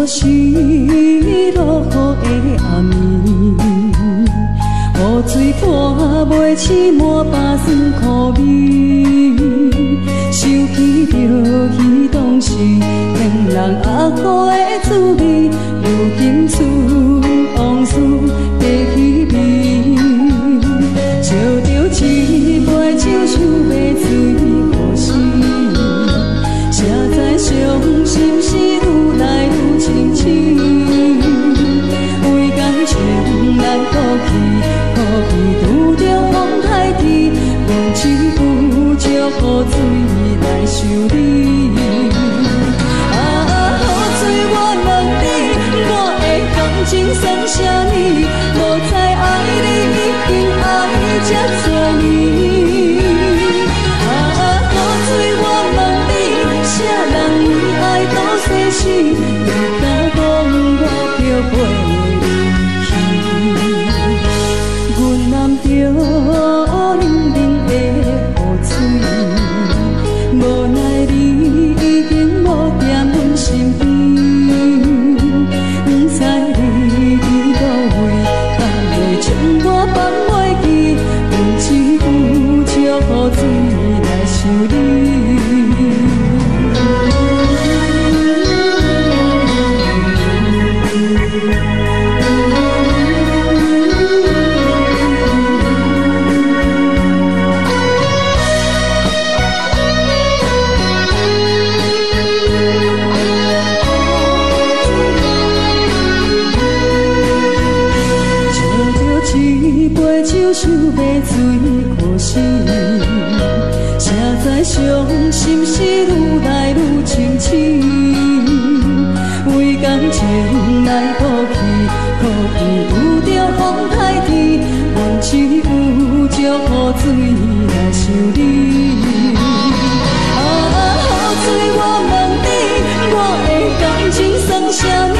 是落雨的暗暝，雨水泼袂醒满腹酸苦味，想起著彼当时骗人阿苦的滋味，如今思往事提起味，照著一杯酒想欲醉何时？才知傷心事愈來愈清醒，為感情來苦去，苦去拄著風颱天，阮只有借雨水來想你。啊，雨水我問你，我的感情算啥物？無知愛你已經愛這多年。啊，雨水我問你，啥人為愛賭生死？你敢講我著陪你去？阮淋著冷冷的雨水，無奈你已經無踮阮身邊，不知你佇佗位，敢會將我放袂記？阮只有借雨水來想你。照著一杯酒，想欲醉何時？才知傷心事愈來愈清醒，為感情來苦去，苦去拄著風颱天，阮只有借雨水來想你。啊，雨水我問你，我的感情算啥物？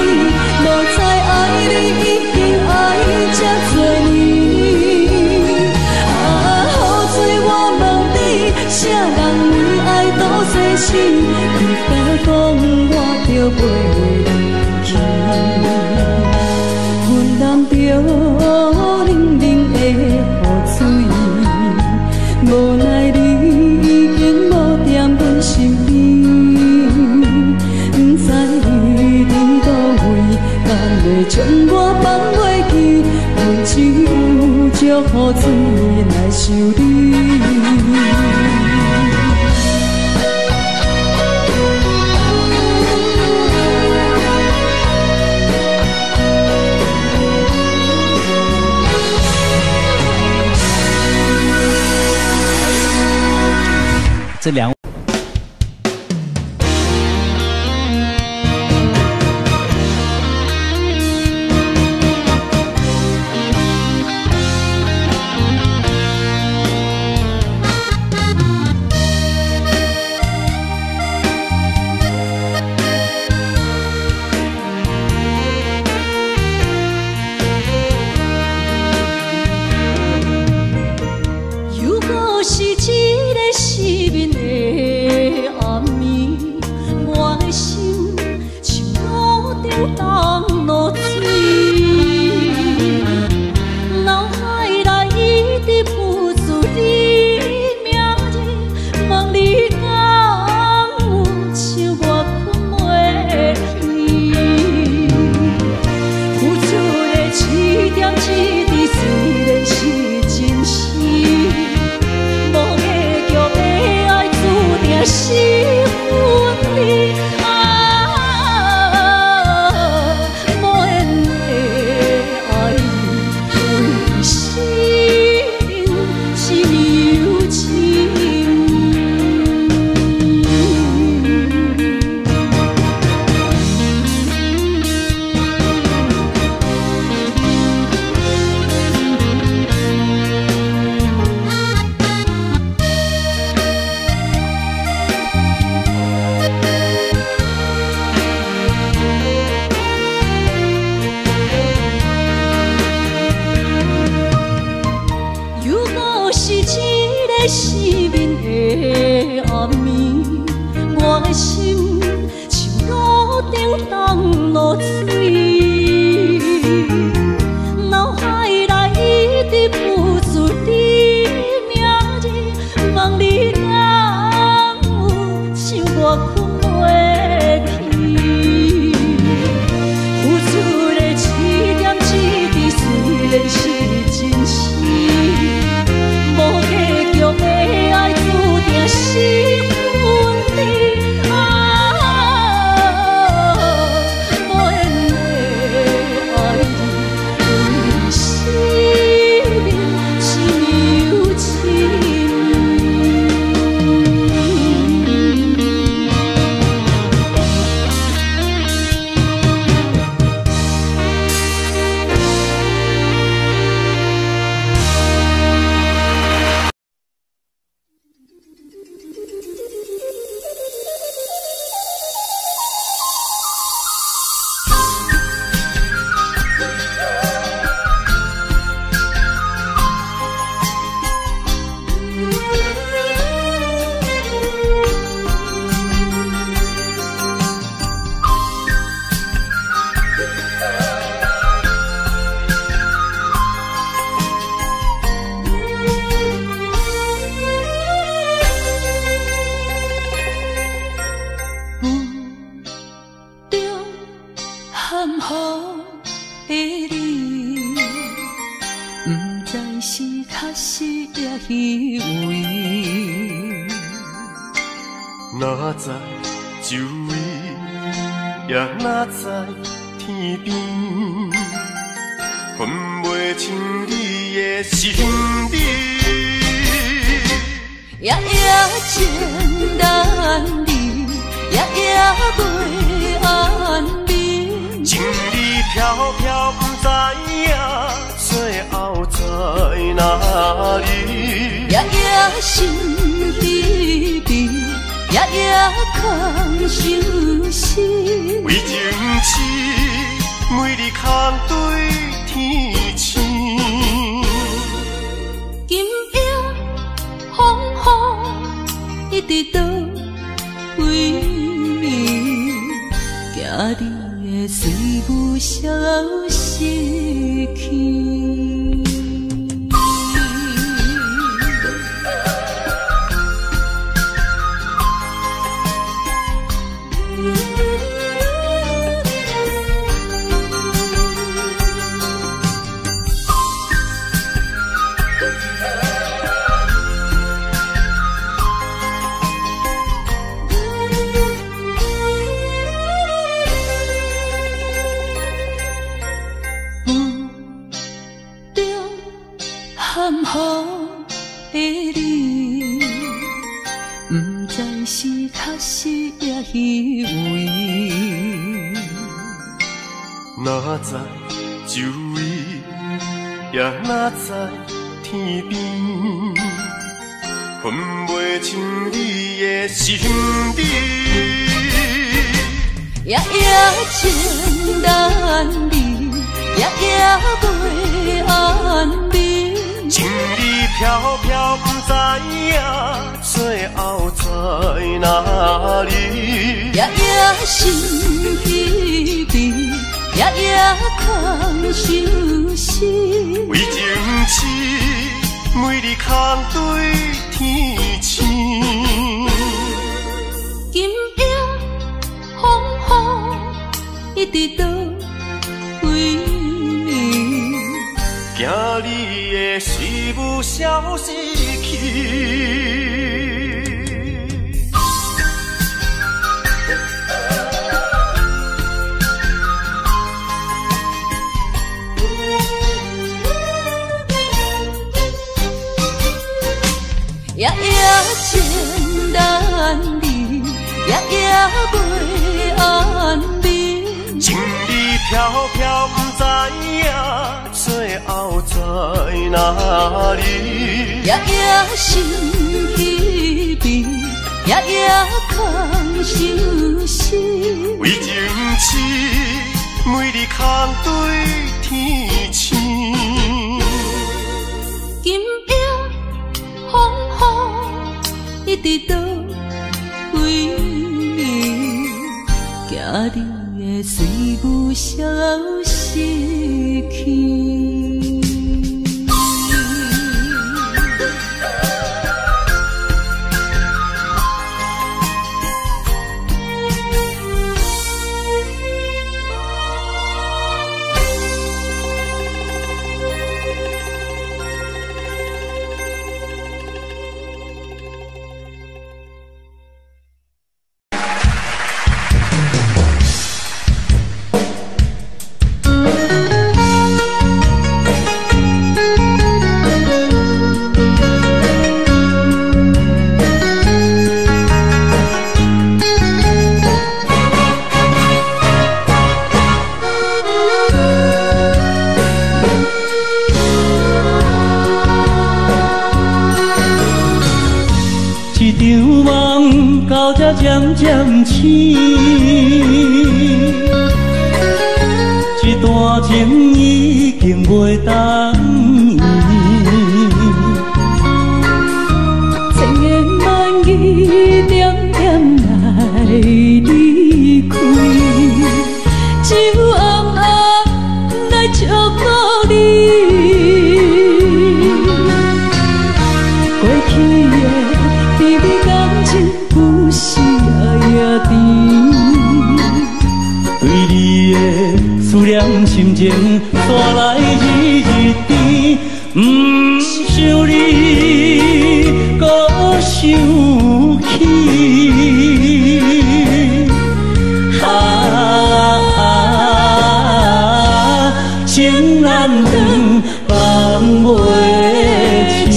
無知愛你已經愛這多年。啊，雨水我問你，啥人為愛賭生死？你敢講我著陪你去？阮淋著冷冷的雨水，無奈你已經無踮阮身邊，不知你佇佗位，敢會將我放袂記？阮只有借雨水來想你。這兩。又閣是一个失眠的暗暝，我的心像炉顶冻落水，脑海内一直浮出你名字，问你敢有像我睏袂去？付出的一点一滴虽然是真实。無結局的愛注定是分離。啊，当落水，脑海内一直浮出你名字，梦里敢有像我睏袂去？付出的一点一滴虽然是真实，无结局的爱注定是分离。啊，无缘的爱你，为生命深又深。雾中含糊的你，不知是确实抑虚伪。哪知周围，也哪知天边，分袂清你的心理。夜夜情难离，夜夜袂安眠。情理飘飘，不知影最后在哪里。夜夜心疲疲，夜夜空相思。为情痴，每日空对天星。今夜风雨一直倒位，惊你会随雾消失去。雾中含糊的你，不知是确实抑虚伪。哪知周围，也哪知天边，分袂清你的心理。夜夜情难离，夜夜袂安眠。情理飘飘，不知影最后在哪里。夜夜心疲疲，夜夜空相思。为情痴，每日空对天星。今夜风雨一直倒位，惊你的思雾消失去。夜夜情难离，夜夜袂安眠。情理飘飘，不知影最后在哪里。夜夜心疲疲，夜夜空相思。为情痴，每日空对天星。今夜风雨一直倒位，惊你會隨霧消失去。漸漸醒，這段情已經袂當圓。千言萬語點點來離開，只有暗暗來祝福你。過去的甜蜜感情有時也甜，對你的思念心情，煞來日日甜。毋想你，閣想起。啊，情難斷，放袂起。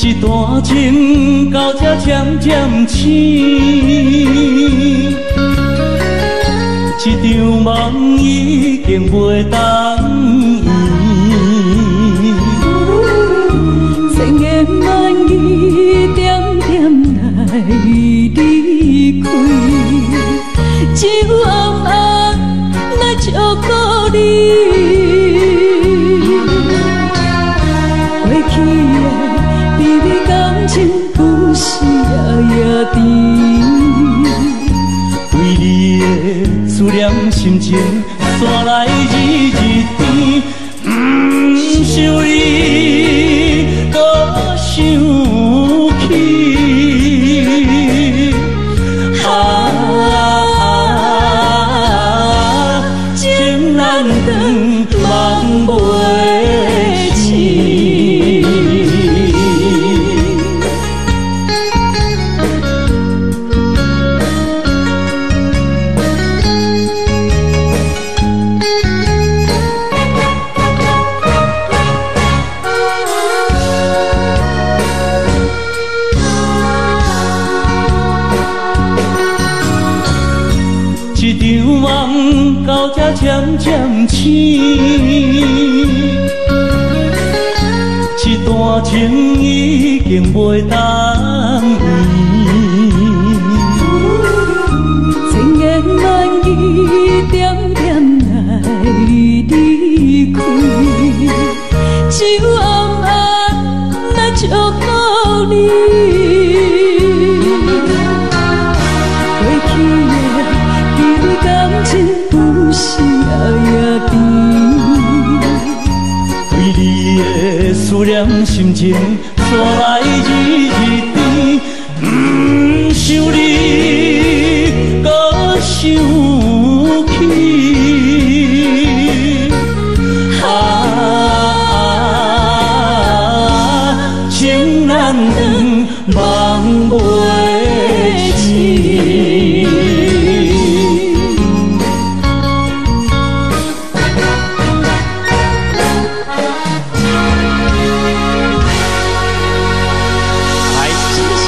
一段情到這漸漸醒，這場夢已經袂當圓。千言萬語點點來離開，只有暗暗來祝福你。過去的甜蜜感情有時也甜，對你的思念心情，煞來日日甜。毋想你，閣想起。啊，情難斷，夢袂醒。一場夢到這漸漸醒，這段情已經袂當圓。千言萬語點點來離開，只有暗暗來祝福你。過去的甜蜜感情有時也甜，對你的思念心情，煞來日日甜。毋想你，閣想起。啊，情難斷，夢袂醒。謝謝。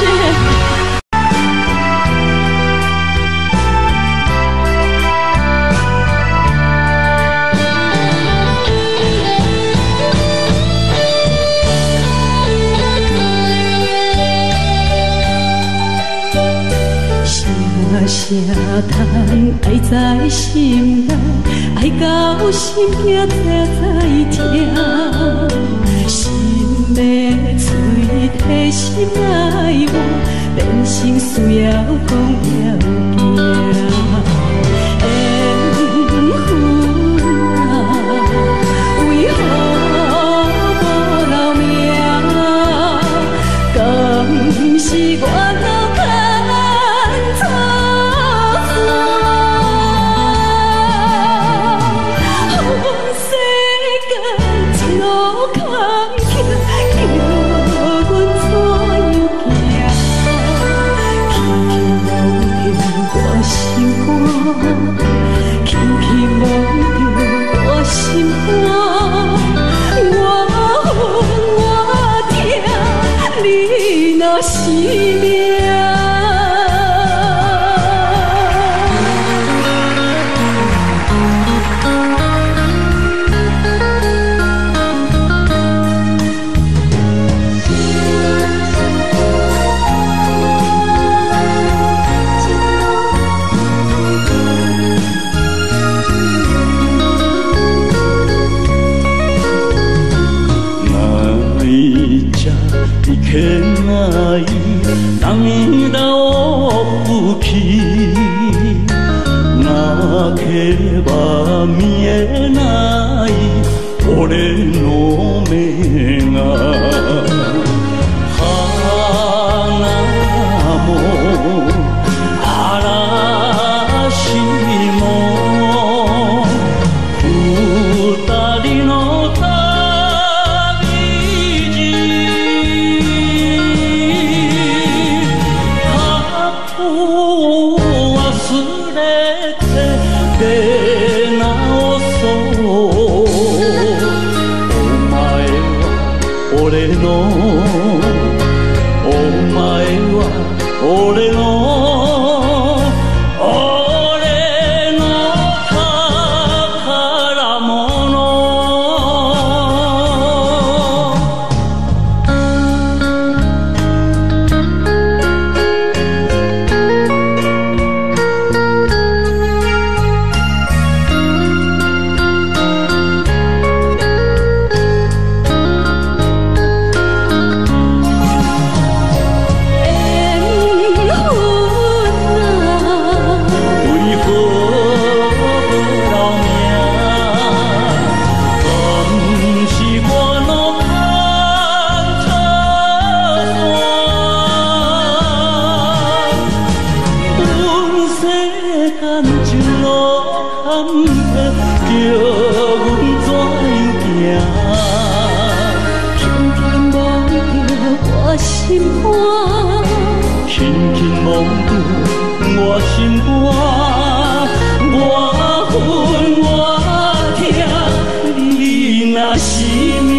通爱在心内，爱到心惊才知疼。心欲喙提心爱我，变成需要讲要行。缘分啊，为何无留名？敢是我路牵错线？世间一路坎坷，叫阮怎样行？轻轻摸著我心肝，轻轻摸著我心肝，我恨我疼，你若是命。ない涙を拭き泣けば見えない俺の目が花も嵐も二人の旅路過去を忘れて出直そうお前は俺のお前は俺の俺の宝物。缘分啊，为何无留名？敢是我路牵错线？阮世间一路坎坷，叫阮怎样行？轻轻摸著我心肝，轻轻摸著我心肝，我恨我疼，你若是命。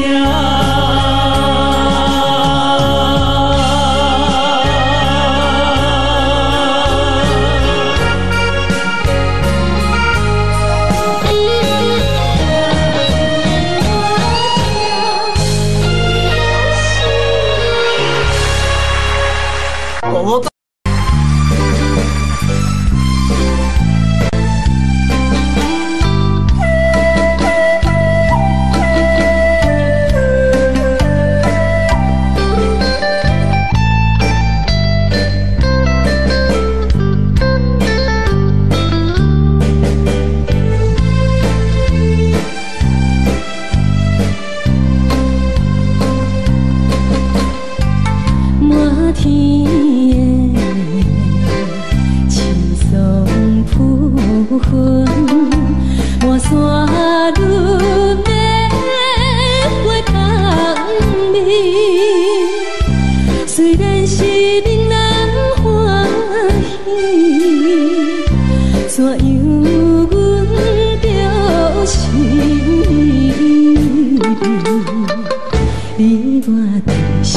满天的青松浮云，满山绿的花香味。虽然是闽人欢喜，怎样阮著心你我就是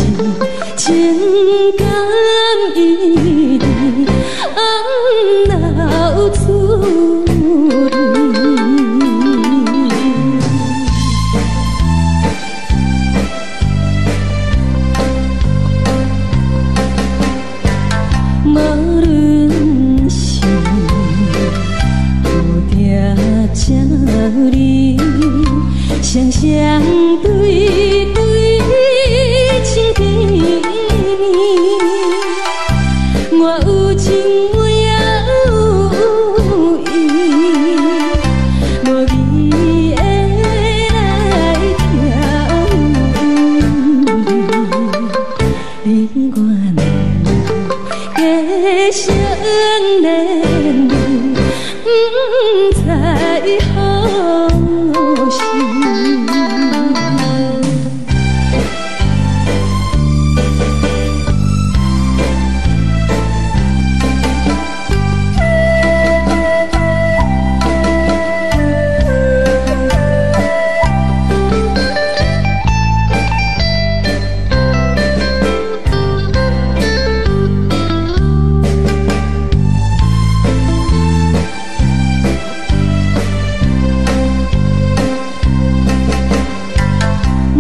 情感依恋，暗流出无论是這呢，雙雙對對唱甜蜜。我有情我也有意，無義的來疼你我兩个相連理，不知何時。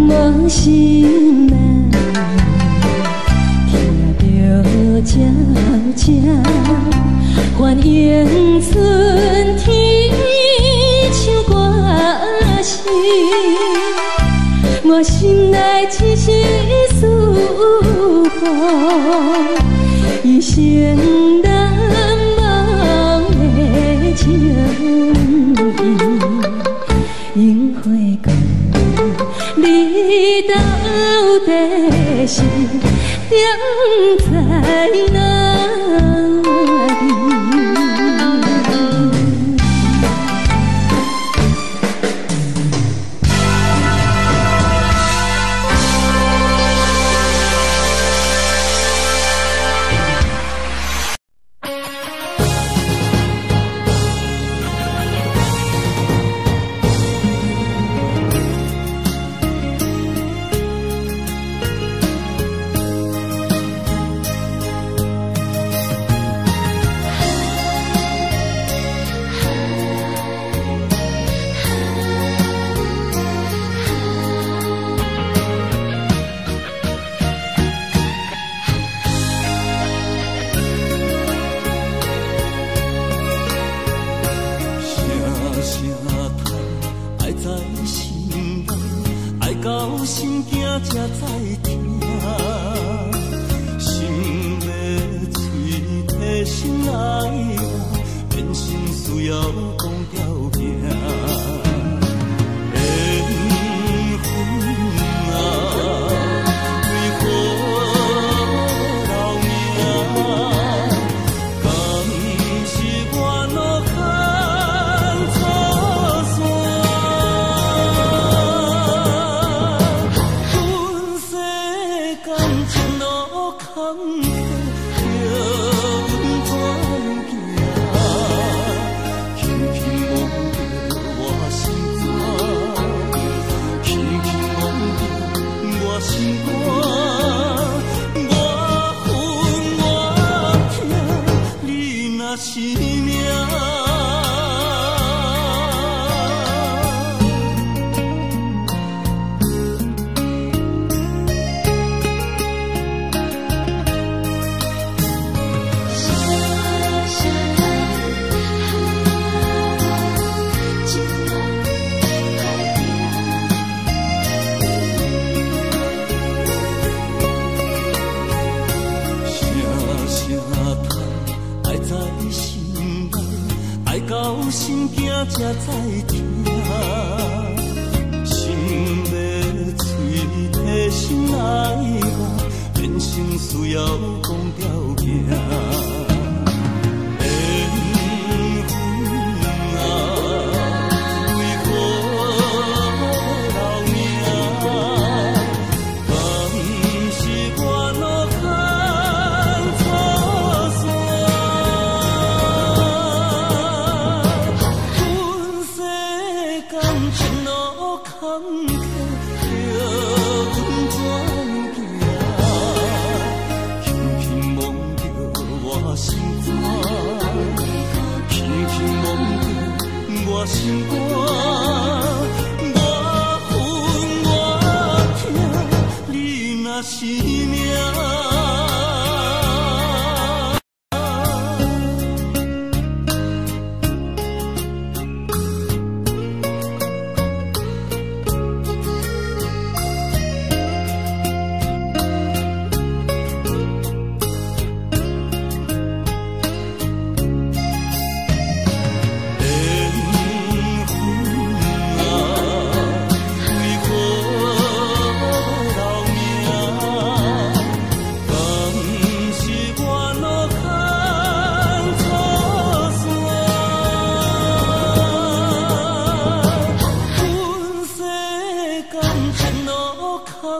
我心内聽著鳥聲，歡迎春天唱歌聲。我心內一絲思慕，一生難忘的情意，櫻花季。你到底是踮在哪里？是命。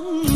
放。